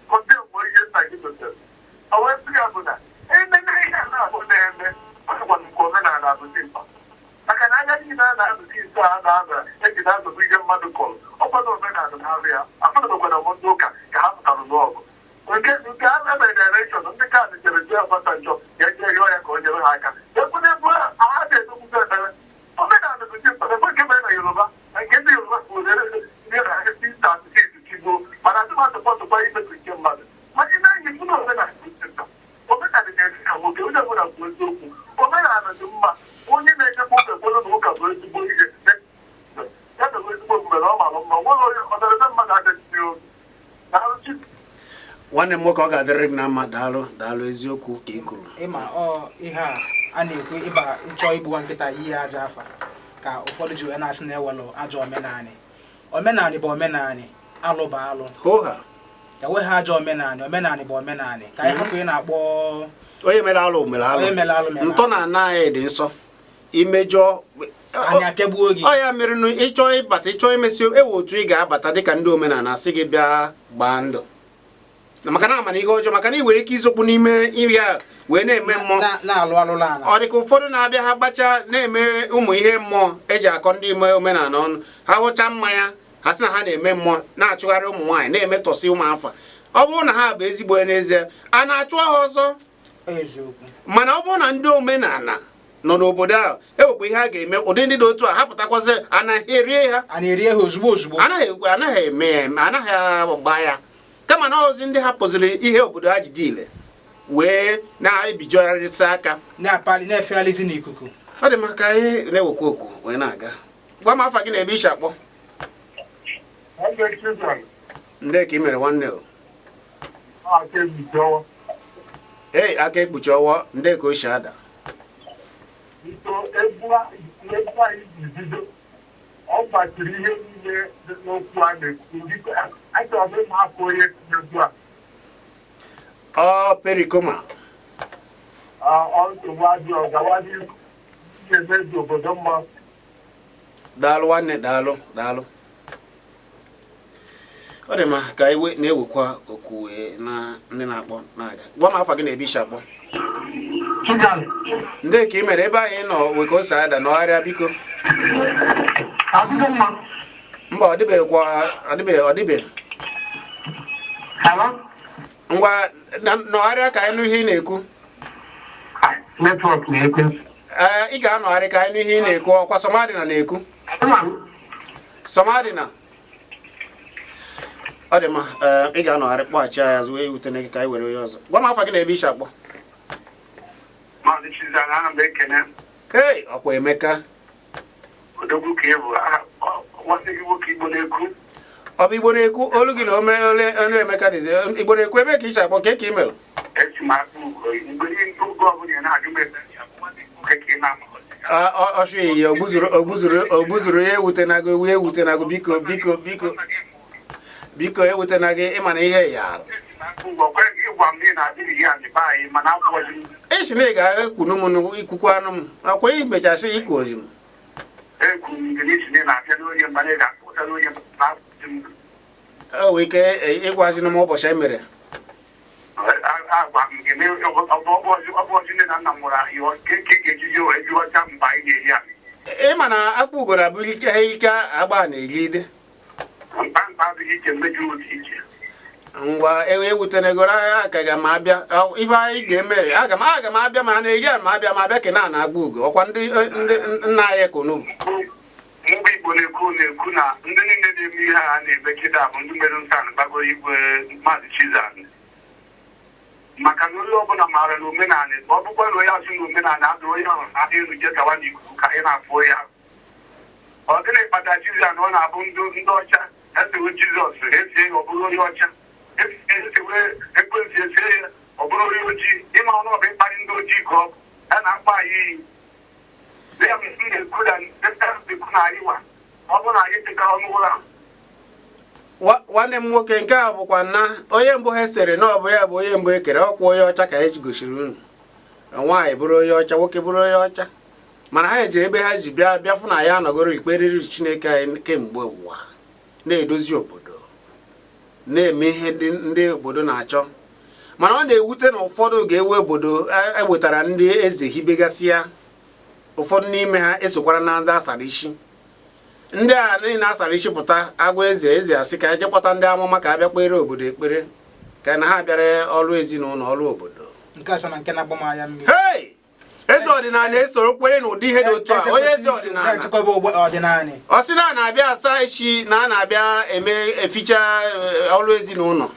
kọndem bụ ihe nna gị dotere. O wee sị ya bụ na ememe ihe a na-abụ na-eme ọ dịkwa nke omenala bụ dimkpa. Maka na anya niile a na-azụta ise a na-aza eji na-azụta ihe mmadụ kọrọ ọkwa na omenala na-arụ ya afọdụkwana m ndị ụka ka ha pụtara n'ọgụ nke nke a na-emere direction ndị kaadị jere jee Obasanjo ya jee yọọ ya ka o nyere ha aka ekwuna ebu ha ga-edokwuzi ekpere omenala bụ dimkpa ekwe nke mere na Yoruba na nke ndị Yoruba kwuru ndị na tigbuo mana atụmatụ pọtụkwa imetụ nke mmadụ maka ime enyi mụ na omenala bụ dimkpa. Omenala na-esi ka nwoke onye ọbụla bụ eziokwu omenala dị mma onye na-echekwa ụka ekwelu na ụka bụ ezigbo ihe ya bụ ezigbo omume na ọ mara mma nwere onye ọdịrịbe mmadụ agaghị obi na arụchi. Nwanne m nwoke, ọ ga-adịrịrị m na mma. Daalụ, daalụ, eziokwu ka ị kwuru. Ịma ọ ihe a a na-ekwu ịba ịchọ igbuwa nkịta iyi aja afa ka ụfọdụ ji wee na-asị na ewelụ ajọ omenanị. Omenanị bụ omenanị, alụ bụ alụ. Hoha. Enweghị ajọ omenanị, omenanị bụ omenanị. Ka anyị hapụ ị na-akpọ onye mere alụ mere alụ. Onye mere alụ mere alụ. Ntọala anyị dị nsọ, imejọ anyị apịagbuo gị. Ọ ya mere nụ ịchọ ịbata, ịchọ imesi ewe otu ị ga-abata dịka ndị omenala asị gị bịa gbaa ndụ maka na ama na ihe ọjọọ, maka na ị nwere ike izokpu n'ime ihe a wee na-eme mmụọ na-alụ alụlụ ala. Ọ dị ka ụfọdụ na-abịa ha gbachaa na-eme ụmụ ihe mmụọ eji akọ ndị ime omenala ọnụ. Ha hụcha mmanya, ha sị na ha na-eme mmụọ, na-achụgharị ụmụ nwaanyị, na-emetọsị ụmụ afa. Ọ bụrụ na ha bụ ezigbo n'ezie, a na-achụ ha ọsọ. Eziokwu. Mana ọ bụrụ na ndị omenala nọ n'obodo ahụ ewekwa ihe a ga-eme ụdị ndị dị otu a, ha pụtakwazi anaghị erie ha. A na-eri ha ozugbo ozugbo. Anaghị ekwe, anaghị eme ya eme, anaghị agba ya, kama na ozi ndị hapụziri ihe obodo ha ji dị ile wee na-ebijọgharịsị aka na-apali na-efegharịzi n'ikuku. Ọ dị maka anyị na-ewekwa okwu wee na-aga. Gwa m afa gị na ebe ishi akpọ. Nwanne Chizzy, ndị ka ị mere nwanne o? Aka ekpuchi ọnwa. Ei, aka ekpuchi ọwọ, ndị ka o si ada. Biko, egwu egwu anyị ji bido ọ gbachiri ihe niile dị n'okwu a na-ekwu. Biko, achọrọ m ịma afọ onye tinye egwu a. Ọ Pericoma. Ọ nsogbu adịghị, ọgawa n'ihu ga-emezu obodo mma. Daalụ nwanne, daalụ, daalụ. Ọ dị mma ka anyị na-ewekwa okwu wee na ndị na-akpọ na-aga. Gwa m afa gị na ebe ishi akpọ. Chizzy, ndị ka ị mere ebe ahụ ị nọ wee ka o si ada n'ọgharịa, biko. Adịghị mma. Mba, ọ dịbeghịkwa, ọ dịbeghị, ọ dịbeghị. Hello? Ngwa, nọgharịa ka anyị nụ ihe ị na-ekwu. Network na-ekwe. Ee, ị ga-anọgharị ka anyị nụ ihe ị na-ekwu. Ọkwa Somadina na-ekwu? Somadina, ọ dị mma. Ee, ị ga-anọgharị kpọghachi anyị azụ wee wutene gị ka anyị were onye ọzọ. Gwa m afa gị na ebe ishi akpọ. Maazị Chizzy, ana m ekene. Hei, ọkwa Emeka? Odogwu ka ị bụ. Nwanne gị nwoke Igbo na-ekwu. Ọ bụ Igbo na-ekwu? Olu gị na omere ole olu Emeka dịzi. Igbo na-ekwu, ebe ka ishi akpọ ka ị mere? Esi m akpụ ugo mgbe oge ọbụla ị na-ajụ m ebe m si akpọ, nwanne gị nwoke ka ị na-ama. Ọchụ iyi ogbuzuru ogbuzuru ogbuzuru ya ewutenago ya ewutenago. Biko, biko, biko, biko, ewutena gị. Ịma na ihe ya Esi m akpụ ugo kwe ịgwa m na ị na-adịghị ya anyị be anyị mana akwụghị m. Esi na ị ga-ekwunu m ikwukwu anụ m akwa imechasị ikwu ozi m. Ekwu m gị n'isi na ị na-abịa n'onye mgbe ị ga-akpụta n'onye na akwụghị m. O nwee ike ịgwazinụ m ụbọchị e mere. Agwa m gị na ọ bụ ọjị nne na nna m nwụrụ ahụ ka ị ga-eji ji wee jụọcha mgbe anyị ga-eri anyị. Ịma na akpụ ugoro abụghị ike ike agba na-eride. Mkpamkpa adịghị iche mmeju dị iche. Ngwa, ewutenegoro aka ga ma abịa. Ife anyị ga-eme, aga m abịa ma na-eri a ma abịa ma abịa kena na agba ugo ọkwa ndị ndị nna anyị konubu. Mgbe Igbo na-ekwu na ndị niile na-eme ihe a na-eme kịta bụ ndị mere nsọ gbagoro igwe. Maazị Chizzy. Maka na onye ọbụla maara na omenala, ma ọ bụkwa na onye asị na omenala adịrị, onye ahụ na elu je gawa n'ikuku ka anyị na-afụ ya. Ọ gịnị kpatara Jizọs na ọ na-abụ ndị ọcha esewe Jizọs esie ya, ọ bụrụ onye ọcha, esewe ekwensu esie ya, ọ bụrụ onye ojii? Ịma ọnụ ọ bụ ịkparị ndị ojii ka ọ bụ a na-akpọ anyị iyi. Ya bụ, m na-ekwu na ekwu na anyị wa, ọ bụrụ na anyị teka ọnụ ụra. Nwanne m nwoke, nke a bụkwa na onye mbụ ha sere na ọ bụ ya bụ onye mbụ e kere, ọkwa onye ọcha ka e gosiri unu. Nwaanyị bụrụ onye ọcha, nwoke bụrụ onye ọcha, mana ha eji ebe ha ji bịa bịa fụ na ya anọgoro ikperiri Chineke anyị kemgbe ụwa, na-edozi obodo, na-eme ihe ndị obodo na-achọ. Mana ọ na-ewute na ụfọdụ ga-ewe obodo ewetara ndị eze hibegasịa, ụfọdụ n'ime ha esokwara na ndị asara isi. Ndị a niile asara isi pụta agwa eze, eze asị ka eje kpọta ndị amụma ka a bịa kpere obodo ekpere, ka na ha bịara ọrụ ezinụlọ, ọrụ obodo. Nke a so na nke na-agba m anya mmiri. Hei, eze ọdịnala esoro kwere n'ụdị ihe dị otu a, onye eze ọdịnala na-echekwaba ọdịnala. Ọ sị na a na-abịa asa isi, na a na-abịa eme eficha ọrụ ezinụlọ.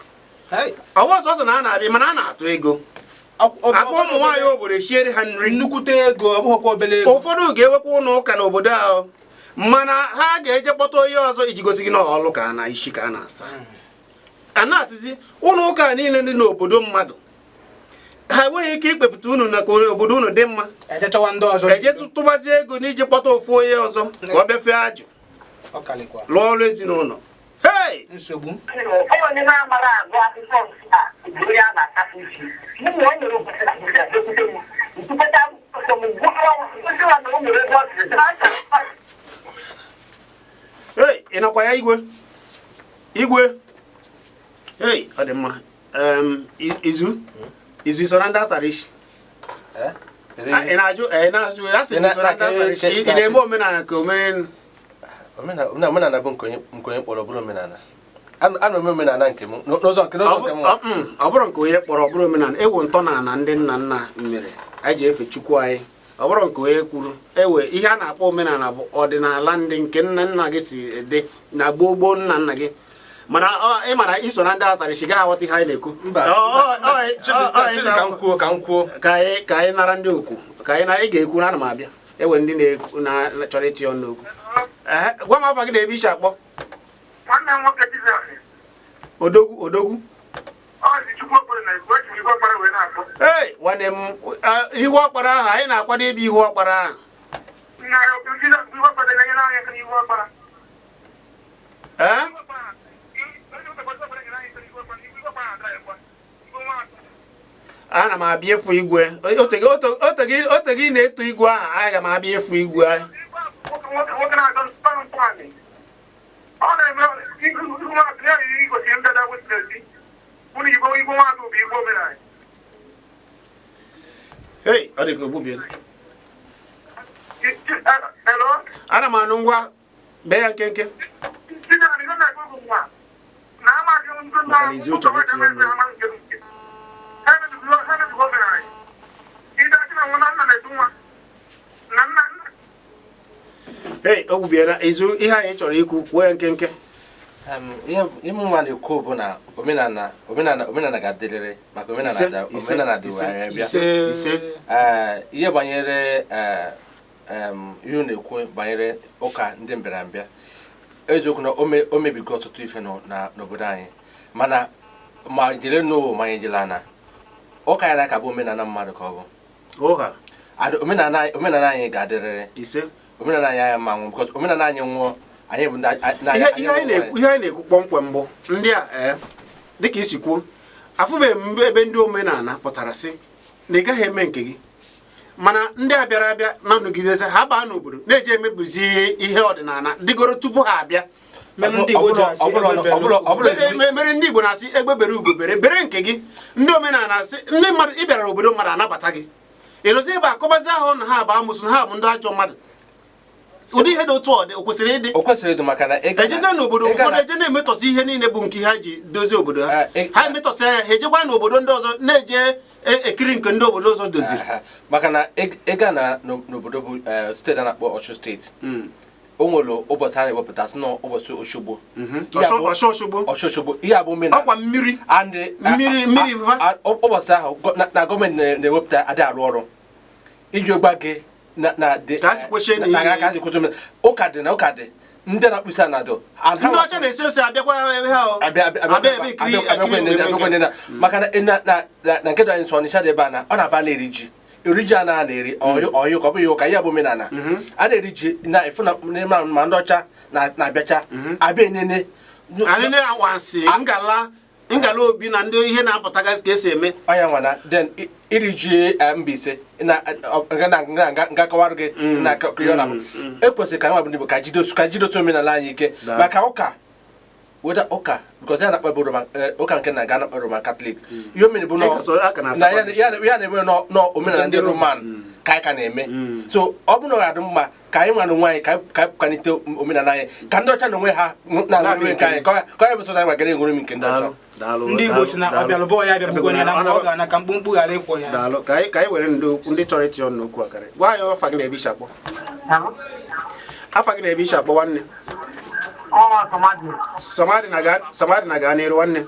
Hey! Ọwa ọsọsọ na a na-abịa, mana a na-atụ ego akpọ ụmụ nwaanyị obodo esiere ha nri. Nnukwute ego, ọ bụghịkwa obere ego. Ụfọdụ ga-ewekwa ụlọ ụka n'obodo ahụ, mana ha ga-eje kpọta onye ọzọ iji gosi gị na ọlụ ka a na isi ka a na-asa. A na-asịzi ụlọ ụka niile dị n'obodo mmadụ, ha enweghị ike ikpepụta unu na ka obodo unu dị mma. Eje chọwa ndị ọzọ. Eje tụbazie ego n'iji kpọta ofu onye ọzọ ka ọ bịa fee ajụ Ọ kalịkwa. lụọ ọrụ ezinụlọ. Hei! Nsogbu. Onye na-amara agụ akwụkwọ nsọ a bụ onye a na-akasị isi. Mụ na o nwere ụbọchị na bịakwute m ntụpụta akwụkwọ nsọ m, gwara m na o nwere ebe ọ sịrị Hei, ị nọkwa ya? Igwe, igwe, hei, ọ dị mma. Izu izu iso na ndị asara isi? Ị na-ajụ, ị na-ajụ, ya sị iso na ndị asara isi, ị na-eme omenala ka omere? Omenala bụ nke onye kpọrọ bụrụ omenala. Ana m eme omenala nke m n'ụzọ nke m. Ọ bụrụ nke onye kpọrọ ọ bụrụ omenala, ewu ntọala ndị nna nna mere anyị ji efe Chukwu anyị. Ọ bụrụ nke onye kwuru ewe, ihe a na-akpọ omenala bụ ọdịnala ndị nke nna nna gị si dị na gboo gboo nna nna gị. Mana ị mara iso na ndị asara isi gaghị aghọta ihe anyị na-ekwu. Ka m kwuo, ka m kwuo. Ka anyị nara ndị okwu, ka anyị na ị ga-ekwu na ana m abịa. Ewe ndị na-ekwu na chọrọ itinye ọnụ okwu. Gwa m afa gị na ebe isi akpọ. Nwanne m nwoke Jizọs. Odogwu, odogwu. Ọ dị Chukwu okpere na ekwu, eji m ihu ọkpara wee na-akpọ. Ee, nwanne m, ihu ọkpara ahụ anyị na-akwado ebe ihu ọkpara ahụ. Nna ya okwu Jizọs, ihu ọkpara na-enyere anyị aka n'ihu ọkpara. Ee. Ana m abịa ịfụ igwe. Oteghị na-eto igwe ahụ, aga m abịa ịfụ igwe ahụ. Nwoke na-agọ ntọala ọ na-eme ihu nwatụ ya yiri igosi ndada witness ụlọ igwe, igwe nwatụ bụ igwe omenala. Hei, ọ dị ka ogbubiela. Hello? Ana m anụ, ngwa, bee ya nkenke. Maka na izu chọrọ itinye ọnụ. Hei, o gbubiela. Izu, ihe anyị chọrọ ikwu, kwuo ya nkenke. Ihe nwa na-ekwu bụ na omenala omenala omenala ga-adịrịrị, maka omenala omenala dịwara bịa. Ise. Ee, ihe banyere ihe unu na-ekwu banyere ụka ndị mbịarambịa, eziokwu na o mebigo ọtụtụ ife n'obodo anyị, mana ma jere n'ụwa ma anyị jere na ụka ya ka bụ omenala mmadụ ka ọ bụ. Ụha. Omenala anyị ga-adịrịrị. Ise. Omenala anyị anya ma nwụ, because omenala anyị nwụọ, anyị bụ ndị ihe anyị na-ekwu kpọmkwem bụ ndị a, ee, dịka isi kwuo, afụbeghị m ebe ndị omenala pụtara sị na ị gaghị eme nke gị, mana ndị a bịara abịa na-anọgidezi ha baa n'obodo na-eji emebizi ihe ọdịnala dịgoro tupu ha abịa. Mere ndị Igbo ji asị egbe bere ugo bere. Mere ndị Igbo na-asị egbe bere ugo bere, bere nke gị. Ndị omenala asị ndị mmadụ, ị bịara obodo mmadụ anabata gị, ịnọzi ebe akọbazi ahụ na ha bụ amụsụ, na ha bụ ndị ajọ mmadụ. Ụdị ihe dị otu ọ dị, o kwesịrị ịdị? O kwesịrị ịdị, maka na ejezie n'obodo ụfọdụ eje na-emetọsị ihe niile bụ nke ha ji dozie obodo ha. Ha emetọsị ya, ha ejekwa n'obodo ndị ọzọ na-eje ekiri nke ndị obodo ọzọ doziri. Maka na ịga na n'obodo bụ steeti a na-akpọ Ọshụn steeti, O nwere ụbọchị a na-ewepụta sị na ụbọchị Oshogbo. Ihe a Ọsọ Oshogbo. Ọsọ Oshogbo, ihe a bụ omenala. Ọkwa mmiri. And Mmiri va. Ụbọchị ahụ na gọọmenti na-ewepụta adị arụ ọrụ iji gwa gị na Ka a si kwesịrị na ka a si kwesịrị omenala. Ụka dị na ụka dị, ndị na-akpụ isi ana dụ. And ha Ndị ọcha na-esi ose abịakwa ebe ha o. Abịa abịa Abịa ebe ikiri abịa ikiri abịa na maka na nke dị anyị nso, Ọnịcha dị ebe a, na ọ na-aba na-eri ji, eri ji a na-eri ọyụ ọyụ ka ọ bụghị ụka ya bụ omenala a na-eri ji na ịfụ na n'ime ma ndị ọcha na-abịacha abịa enene. Anyị na-awansi ngala ngala obi na ndị ihe na-apụtagasị ka esi eme. Ọya nwana then iri ji Mbaise na nga na nga nga nga kọwara gị na ka ya na ekwesịrị ka anyị nwa bụ ndị Igbo ka jidosi omenala anyị ike. Maka ụka weda ụka, because ya na-akpọ bụ Roman, ụka nke na ga na-akpọ Roman Catholic, ihe o mere bụ A ka na na-asakwa ya na-eme nọ omenala ndị Roman ka anyị ka na-eme. So ọ bụrụ na ọ ga-adị mma ka anyị nwa na onwe anyị ka anyị kwalite omenala anyị, ka ndị ọcha na onwe ha na-aṅụrị nke anyị, ka ọ ya bụ sọ anyị gwagara enwere m nke ndị ọcha. Daalụ, daalụ. Ndị Igbo si na Daalụ. ọbịalụbọ ya bịagbugoro ya na mgbe ọ ga-ana ka mkpumkpu ghara ịkwụ ya. Daalụ. Ka anyị were ndị chọrọ itinye ọnụ n'okwu akarị. Gwa anyị afa gị na ebe isi akpọ. Afa gị na ebe isi akpọ, nwanne. Samadi na gaa, Samadi na gaa n'iru, nwanne.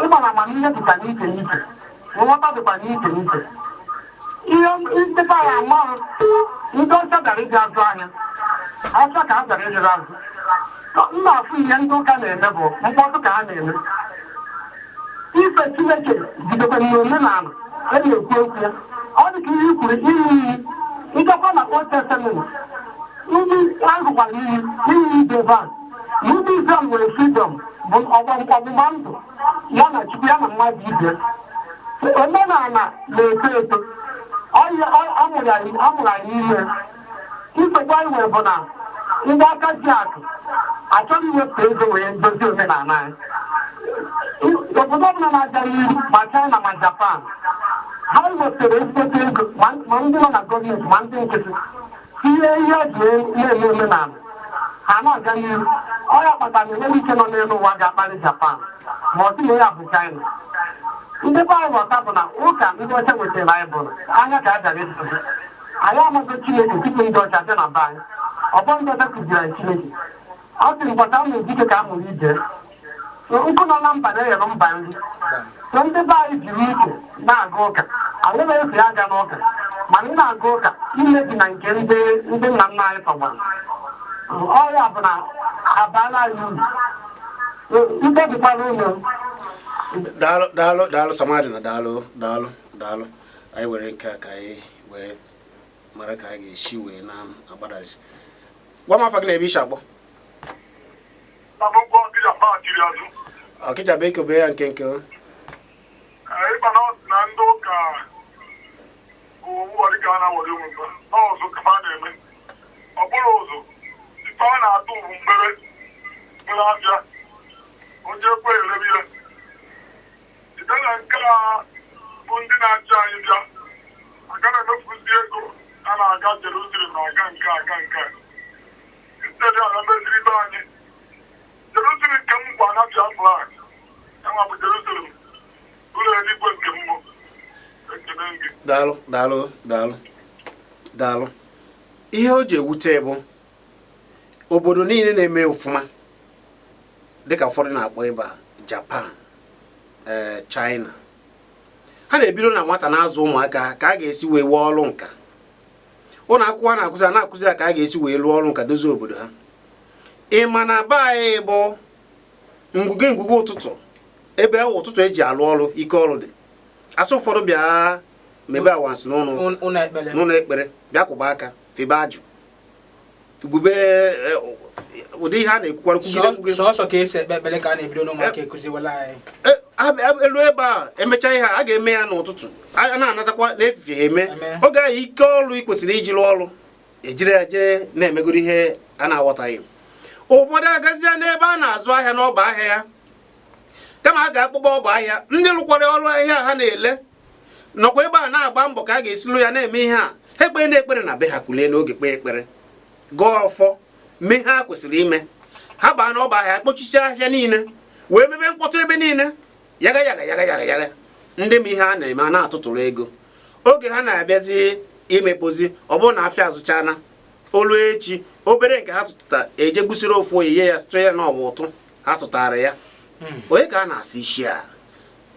Ịgbara amamihe dịkwa n'iche n'iche, nghọta dịkwa n'iche n'iche. Ihe ndị bara amarụ, ndị ọcha bịara ịbịa azụ ahịa, ọcha ka ha bịara ịjụrụ azụ. M na-afụ ihe ndị ụka na-eme bụ mkpọtụ ka ha na-eme. Ife Chineke jidekwa n'omenala e na-ekwu okwu ya, ọ dị ka ihe i kwuru, ịṅụ iyi. Ịgakwa na Old Testament, ndị agụkwara iyi, iyi ibe ebe a na ndị Israel nwere freedom bụ ọgbụgba ndụ ya na Chukwu, ya na mmadụ ibe. Omenala na-eto eto. Amụrụ anyị n'ime nsogbu anyị nwere bụ na ndị aka ji akụ achọghị iwepụta ego wee dozie omenala anyị. Obodo ọbụla na-aga n'ihu, ma China ma Japan, ha wepụtara ezigbote ego, ma ndị nọ na gọọmenti ma ndị nkịtị, tinye ihe eji na-eme omenala, ha na-aga n'ihu. Ọya kpatara na enweghị ike nọ n'elu ụwa ga-akparị Japan ma ọ sị na ya bụ China. Ndị be anyị ghọta bụ na ụka ndị ọcha nwetara anyị bụ anya ka a bịara edozi anyị. Amaghị Chineke tupu ndị ọcha bịa na be anyị. Ọgbọ ndị ọcha kụziri anyị Chineke. Ọ sị mbọchị a mụrụ dike ka a mụrụ ije. Nkụ nọ na mba na-eghere mba nri. So ndị be anyị jiri uche na-aga ụka. Anyị na-efe ya aga n'ụka, mana ị na-aga ụka imebi na nke ndị nna nna anyị tọgbara. Ọya bụ na abaala anyị uru. Ike dịkwara unu. Daalụ, daalụ, daalụ, Samadi na daalụ, daalụ, daalụ. Anyị were nke a ka anyị wee mara ka anyị ga-esi wee na-agbadazi. Gwa m afa gị na ebe isi akpọ. Na n'ụgwọ Ọkịja paakiri azụ. Ọkịja bụ ekobe ya nke nke o. Ịba na ọ sị na ndị ụka bụ ụwa dịka a na-awere onwe mba n'ọzụ ka ha na-eme. Ọ bụrụ ụzụ ife a na-atụ bụ mgbere mgbere afịa onye ekwe erebe ya site na nke a bụ ndị na-achị anyị bịa aga na-emefuzi ego a na-aga Jerusalem, na-aga nke aga nke a instead ala meziri be anyị. Jerusalem nke m gwa na Biafra enwa bụ Jerusalem ụlọ eluigwe nke mmụọ. Ekene gị. Daalụ, daalụ, daalụ, daalụ. Ihe o ji ewute bụ obodo niile na-eme ọfụma, dịka ụfọdụ na-akpọ ịba Japan, China, ha na-ebido na nwata na-azụ ụmụaka ka a ga-esi wee wee ọrụ nka. Ụlọ akwụkwọ a na-akụzi, a na-akụzi ya ka a ga-esi wee lụọ ọrụ nka, dozie obodo ha. Ị ma na be anyị bụ ngwuge ngwuge ụtụtụ, ebe ụtụtụ eji alụ ọrụ, ike ọrụ dị. Asị ụfọdụ bịa mebe awansị n'ụlọ ụlọ ekpere. N'ụlọ ekpere, bịa kwụba aka, febe ajụ, gwube ụdị ihe a na-ekwukwara kwugide kwugide. Sọọsọ ka esi ekpe ekpere ka a na-ebido n'ụmụaka ekụziwela anyị. Elu ebe a emechaa ihe a ga-eme ya n'ụtụtụ, a na-anatakwa n'efifie ha eme. Eme. Oge ahụ ike ọrụ ị kwesịrị iji rụọ ọrụ, ejiri ya jee na-emegoro ihe a na-aghọtaghị. Ụfọdụ agazie n'ebe a na-azụ ahịa n'ọba ahịa ya, kama a ga-akpụkpọ ọba ahịa, ndị rụkwara ọrụ ahịa ha na-ele nọkwa ebe a na-agba mbọ ka a ga-esi lụ ya na-eme ihe a. Ha ekpere na ekpere na be ha, kulie n'oge, kpee ekpere, gọọ ọfọ, mee ha kwesịrị ime. Ha baa n'ọba ahịa, kpochiche ahịa niile, wee mebe mkpọtụ ebe niile, yaga yaga yaga yaga yaga. Ndị ma ihe a na-eme a na-atụtụrụ ego. Oge ha na-abịazi imekpozi, ọ bụrụ na afịa azụchana olu echi. Obere nke ha tụtara eje gbusiri ofu onye ya site ya na ọ bụ ụtụ ha tụtara ya. Onye ka a na-asị isi a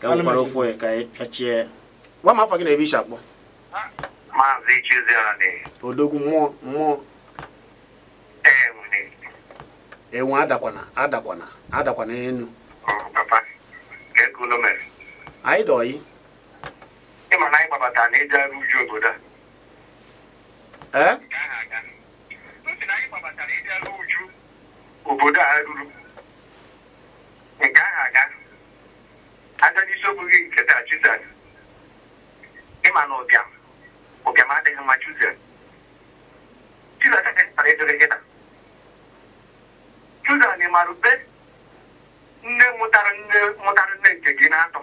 ka m gwara ofu onye ka anyị pịachie. Gwa m afọ gị na ebe isi akpọ. Maazị Chiziani. Odogwu mmụọ mmụọ. Enwe. Enwe adakwana adakwana adakwana enu. Papa, ka ego unu mere? Anyị dọyi. Ịma na anyị gbabatara na ịdị arụ uju obodo a. Ee? Nke ahụ aga. Ntị na anyị gbabatara ịdị arụ uju obodo a ruru. Nke ahụ aga. Aga n'isiokwu gị nke taa, Chiziani. Ịma na ụbịam. Ụbịam adịghị mma, Chiziani. Chiziani adịghị ịjụ gị kịta. Chiziani mara ube nne mụtara nne mụtara nne nke gị na-atọ.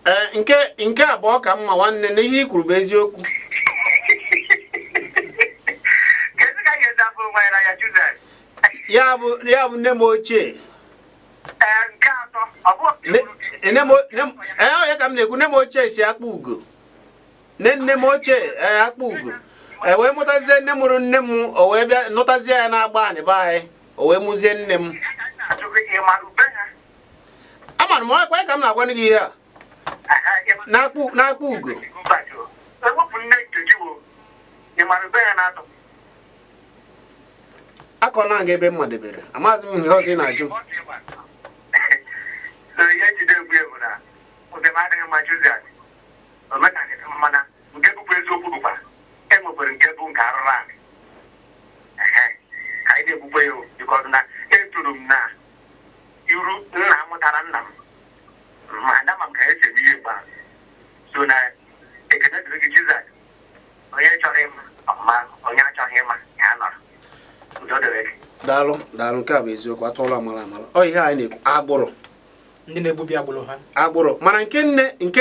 Ee, nke abụọ ka mma nwanne na ihe i kwuru bụ eziokwu. Kedu ka anyị ga-esi afụ onwe anyị n'anya, Chiziani? Ya bụ nne m ochie. Ee, nke atọ ọ bụ Nne m ee, ya ka m na-ekwu, nne m ochie si akpụ ugo. Nne m ochie ee akpụ ugo. E wee mụtazie nne mụrụ nne m, o wee bịa nụtazie ya na-agba anị be anyị, o wee mụzie nne m. Amara m ọkwa ka m na-agwa gị ihe a. Na-akpụ ugo. Ewepụ nne nke gị wo, ị mara ube ya na-atọ. Akọ na nga ebe m madebere. Amaghịzị m ihe ọzọ ị na-ajụ m. So ihe njide egwu bụ na ụbịam adịghị mma, Chiziani. Omenala dị mma, mana nke bụkwa eziokwu bụkwa e nwekwara nke bụ nke arụrụ anị. Ka anyị na-egbukwa ya o, because na etoro m na iru nna mụtara nna m, ma adama m ka esi eme ihe mgbe ahụ. So na ekene dịrị gị, Chiziani. Onye chọrọ ịma ọma, onye achọghị ịma ya nọrọ. Udo dịrị gị. Daalụ daalụ, nke a bụ eziokwu, atụọla amala amala. Ọ ihe anyị na-ekwu, agbụrụ. Ndị na-egbubi agbụrụ ha. Agbụrụ, mana nke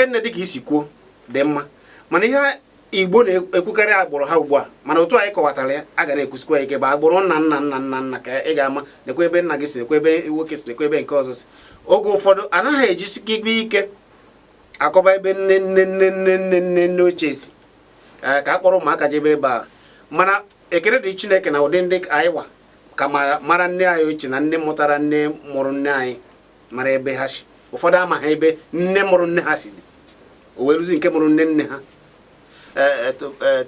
nne dịka isi kwuo dị mma, mana ihe Igbo na-ekwukarị agbụrụ ha ugbu a, mana otu anyị kọwatara ya a ga na-ekwusikwa ike bụ agbụrụ nna nna nna nna nna, ka ị ga-ama nekwa ebe nna gị si, nekwa ebe nwoke si, nekwa ebe nke ọzọ si. Oge ụfọdụ anaghị ejisikwa ike akọba ebe nne nne nne nne nne nne nne ochie si, ka a kpọrọ ụmụaka jebe ebe a. Mana ekele dị Chineke na ụdị ndị anyị wa ka mara nne anyị ochie na nne mụtara nne mụrụ nne anyị, mara ebe ha si. Ụfọdụ amaghị ebe nne mụrụ nne ha si dị, o wee rụzi nke mụrụ nne nne ha.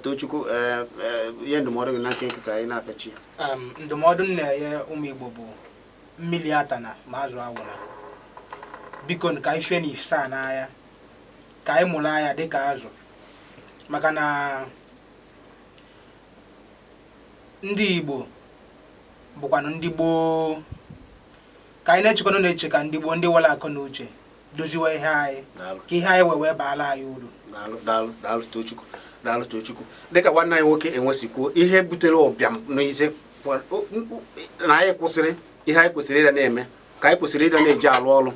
Tochukwu, ihe ndụmọdụ gị na nkenke ka anyị na-apịachi. Ndụmọdụ m na-enye ụmụ Igbo bụ mmiri atana ma azụ agwụna. Biko ka anyị fee n'ifsa n'anya, ka anyị mụrụ anya dịka azụ, maka na ndị Igbo bụkwanụ ndị gboo. Ka anyị na-echekwanụ na-eche ka ndị gboo, ndị nwere akọ na uche, doziwe ihe anyị, ka ihe anyị wee baala anyị uru. Daalụ daalụ daalụ Tochukwu, daalụ Tochukwu. Dịka nwanne anyị nwoke enwesikwuo, ihe butere ụbịam n'ise na anyị kwụsịrị ihe anyị kwesịrị ịda na-eme, ka anyị kwesịrị ịda na-eji alụ ọrụ,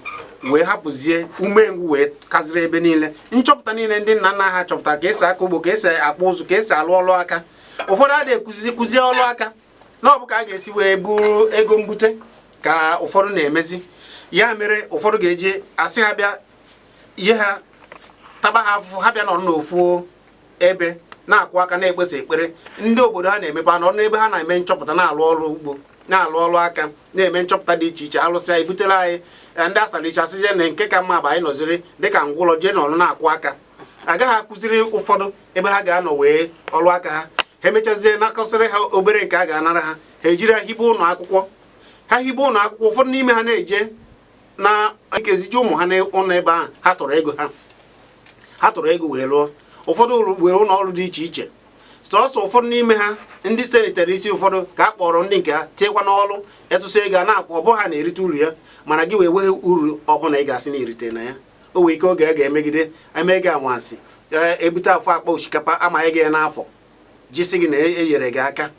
wee hapụzie umengwụ wee kaziri ebe niile. Nchọpụta niile ndị nna nna ha chọpụtara, ka esi aka ugbo, ka esi akpụ ụzụ, ka esi alụ ọrụ aka. Ụfọdụ adịghị ekụzi kụzie ọrụ aka na ọ bụ ka a ga-esi wee buru ego mbute ka ụfọdụ na-emezi. Ya mere ụfọdụ ga-eji asị ha bịa ihe ha taba ha afụfụ, ha bịa nọrọ n'ofu ebe na-akwụ aka na-ekpesa ekpere. Ndị obodo ha na-emepe anọrọ n'ebe ha na-eme nchọpụta, na-alụ ọrụ ugbo, na-alụ ọrụ aka, na-eme nchọpụta dị iche iche. Alụsịa ebutere anyị ndị asara iche, asịzie na nke ka mma bụ anyị nọziri dịka ngwụlọ jee nọrọ na-akwụ aka. Agaghị akụziri ụfọdụ ebe ha ga-anọ wee ọrụ aka ha. Ha emechazie nakọsịrị ha obere nke a ga-anara ha, ha ejiri ha hibe ụlọ akwụkwọ. Ha hibe ụlọ akwụkwọ, ụfọdụ n'ime ha na-eje na ekeziji ụmụ ha n'ụlọ ebe ahụ ha tọrọ ego, ha tọrọ ego wee lụọ. Ụfọdụ were ụlọ ọrụ dị iche iche. Sọsọ ụfọdụ n'ime ha ndị senitere isi, ụfọdụ ka a kpọrọ ndị nke ha tinyekwa n'ọrụ, etụsa ego a na-akwụ, ọ bụ ha na-erite uru ya. Mana gị wee wee uru ọbụla ị ga-asị na erite na ya, o nwee ike oge a ga-emegide eme gị anwansị, ebute afọ akpa osikapa amaghị gị ya n'afọ jisi gị na enyere gị aka.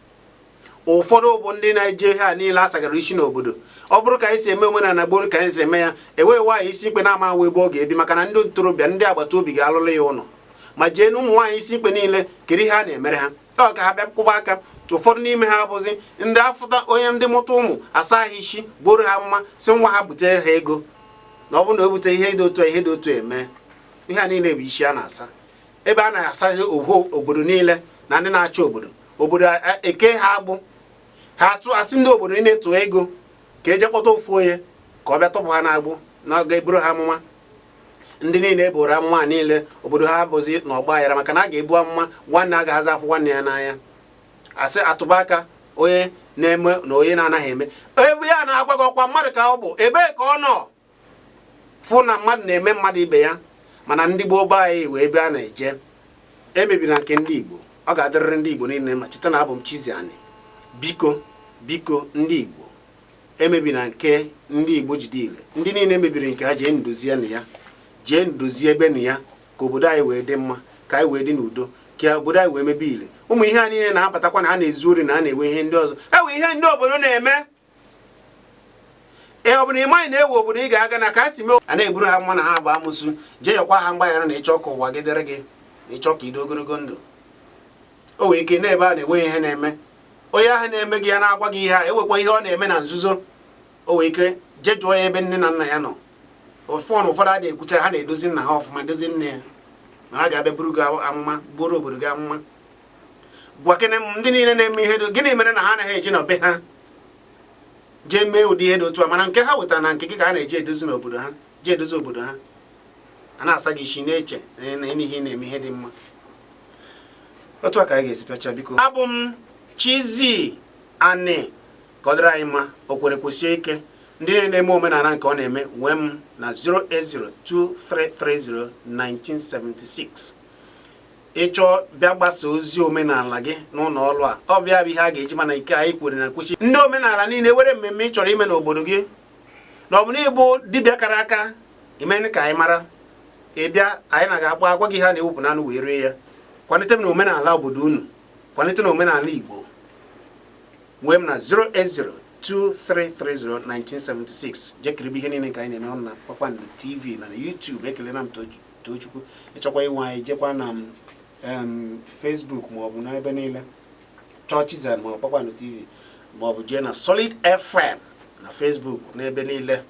Ụfọdụ bụ ndị na-eje ha niile asagara isi n'obodo. Ọ bụrụ ka anyị si eme omenala gboo, ka anyị si eme ya, enweghị nwaanyị isi mkpe na-ama awa ebe ọ ga-ebi, maka na ndị ntorobịa, ndị agbata obi ga-alụlụ ya ụlọ. Ma jee na ụmụ nwaanyị isi mkpe niile, kedu ihe a na-emere ha? Ọ ka ha bịa kwụba aka. Ụfọdụ n'ime ha abụzi ndị afụta onye ndị mụta ụmụ asa ha isi, buru ha mma, si nwa ha butere ha ego, na ọ bụrụ na o bute ihe dị otu a, ihe dị otu eme. Ihe a niile bụ isi a na-asa ebe a na-asazi ohu obodo niile na ndị na-achị obodo. Obodo eke ha agbụ, ha atụ asị ndị obodo niile tụọ ego ka eje kpọta ofu onye ka ọ bịa tọpụ ha n'agbụ na ọ ga-eburu ha amụma. Ndị niile eboro amụma niile, obodo ha bụzi na ọgba aghara, maka na a ga-ebu amụma, nwanne agaghazi afụ nwanne ya n'anya. Asị atụba aka onye na-eme na onye na-anaghị eme. Ebe ya na-agwa gị ọkwa mmadụ ka ọ bụ, ebee ka ọ nọ fụ na mmadụ na-eme mmadụ ibe ya? Mana ndị gboo be anyị wee ebe a na-eje emebiri nke ndị Igbo. Ọ ga-adịrịrị ndị Igbo niile ma. Cheta na abụ m Chiziani. Biko, biko, ndị Igbo, emebiri nke ndị Igbo jide ile. Ndị niile mebiri nke ha, jee ndozie na ya, jee ndozie ebe na ya, ka obodo anyị wee dị mma, ka anyị wee dị n'udo, ka obodo anyị wee mebe ile. Ụmụ ihe a niile na-abatakwa na a na-ezu ori na a na-enwe ihe ndị ọzọ, ewe ihe ndị obodo na-eme. Ee, ọ bụ na ị maghị na ewe obodo ị ga-aga na ka a si mee, a na-eburu ha mma na ha agba amụsụ. Jee yọkwa ha mgbaghara na ịchọ ka ụwa gị dịrị gị, na ịchọ ka ịdị ogologo ndụ. O nwere ike n'ebe a na-enwe ihe na-eme onye ahụ na-eme gị ya, na-agwa gị ihe a, ewekwa ihe ọ na-eme na nzuzo. O nwere ike jee jụọ ya ebe nne na nna ya nọ. Ụfọdụ ụfọdụ adịghị ekwucha, ha na-edozi nna ha ọfụma, dozi nne ya, ma ha ga-abịa buru gị amụma, buru obodo gị amụma. Gwa kene m, ndị niile na-eme ihe dị, gịnị mere na ha anaghị eji na be ha jee mee ụdị ihe dị otu a? Mana nke ha wetara na nke gị ka a na-eji edozi n'obodo ha, jee edozi obodo ha. A na-asa gị isi, na-eche na ihe na-eme ihe dị mma. Otu a ka anyị ga-esi pịacha. Biko, abụ m Chizi Ani. Ka ọ dịrị anyị mma. O kwere kwụsie ike. Ndị na-eme omenala nke ọ na-eme, nwee m na 08023301976. Ịchọọ bịa gbasa ozi omenala gị n'ụlọ ọrụ a, ọ bịa bụ ihe a ga-eji. Mana nke anyị kwere na kwuchi, ndị omenala niile were mmemme ị chọrọ ime n'obodo gị, na ọ bụ na ịbụ dibịa kara aka ime ka anyị mara, ị bịa, anyị na ga-akpọ agwa gị ihe a na-ewepụ n'anụ wee rie ya. Kwalite m na omenala obodo unu, kwalite na omenala Igbo. Wee m na 08023301976. Jekiribe ihe niile nke anyị na-eme ọnụ na Kpakpando TV na YouTube. Ekele na m Tochukwu. Ịchọkwa inwe anyị, jekwa na Facebook maọbụ n'ebe niile, chọọ Chizzy maọbụ Kpakpando TV, maọbụ jee na Solid FM na Facebook, n'ebe niile.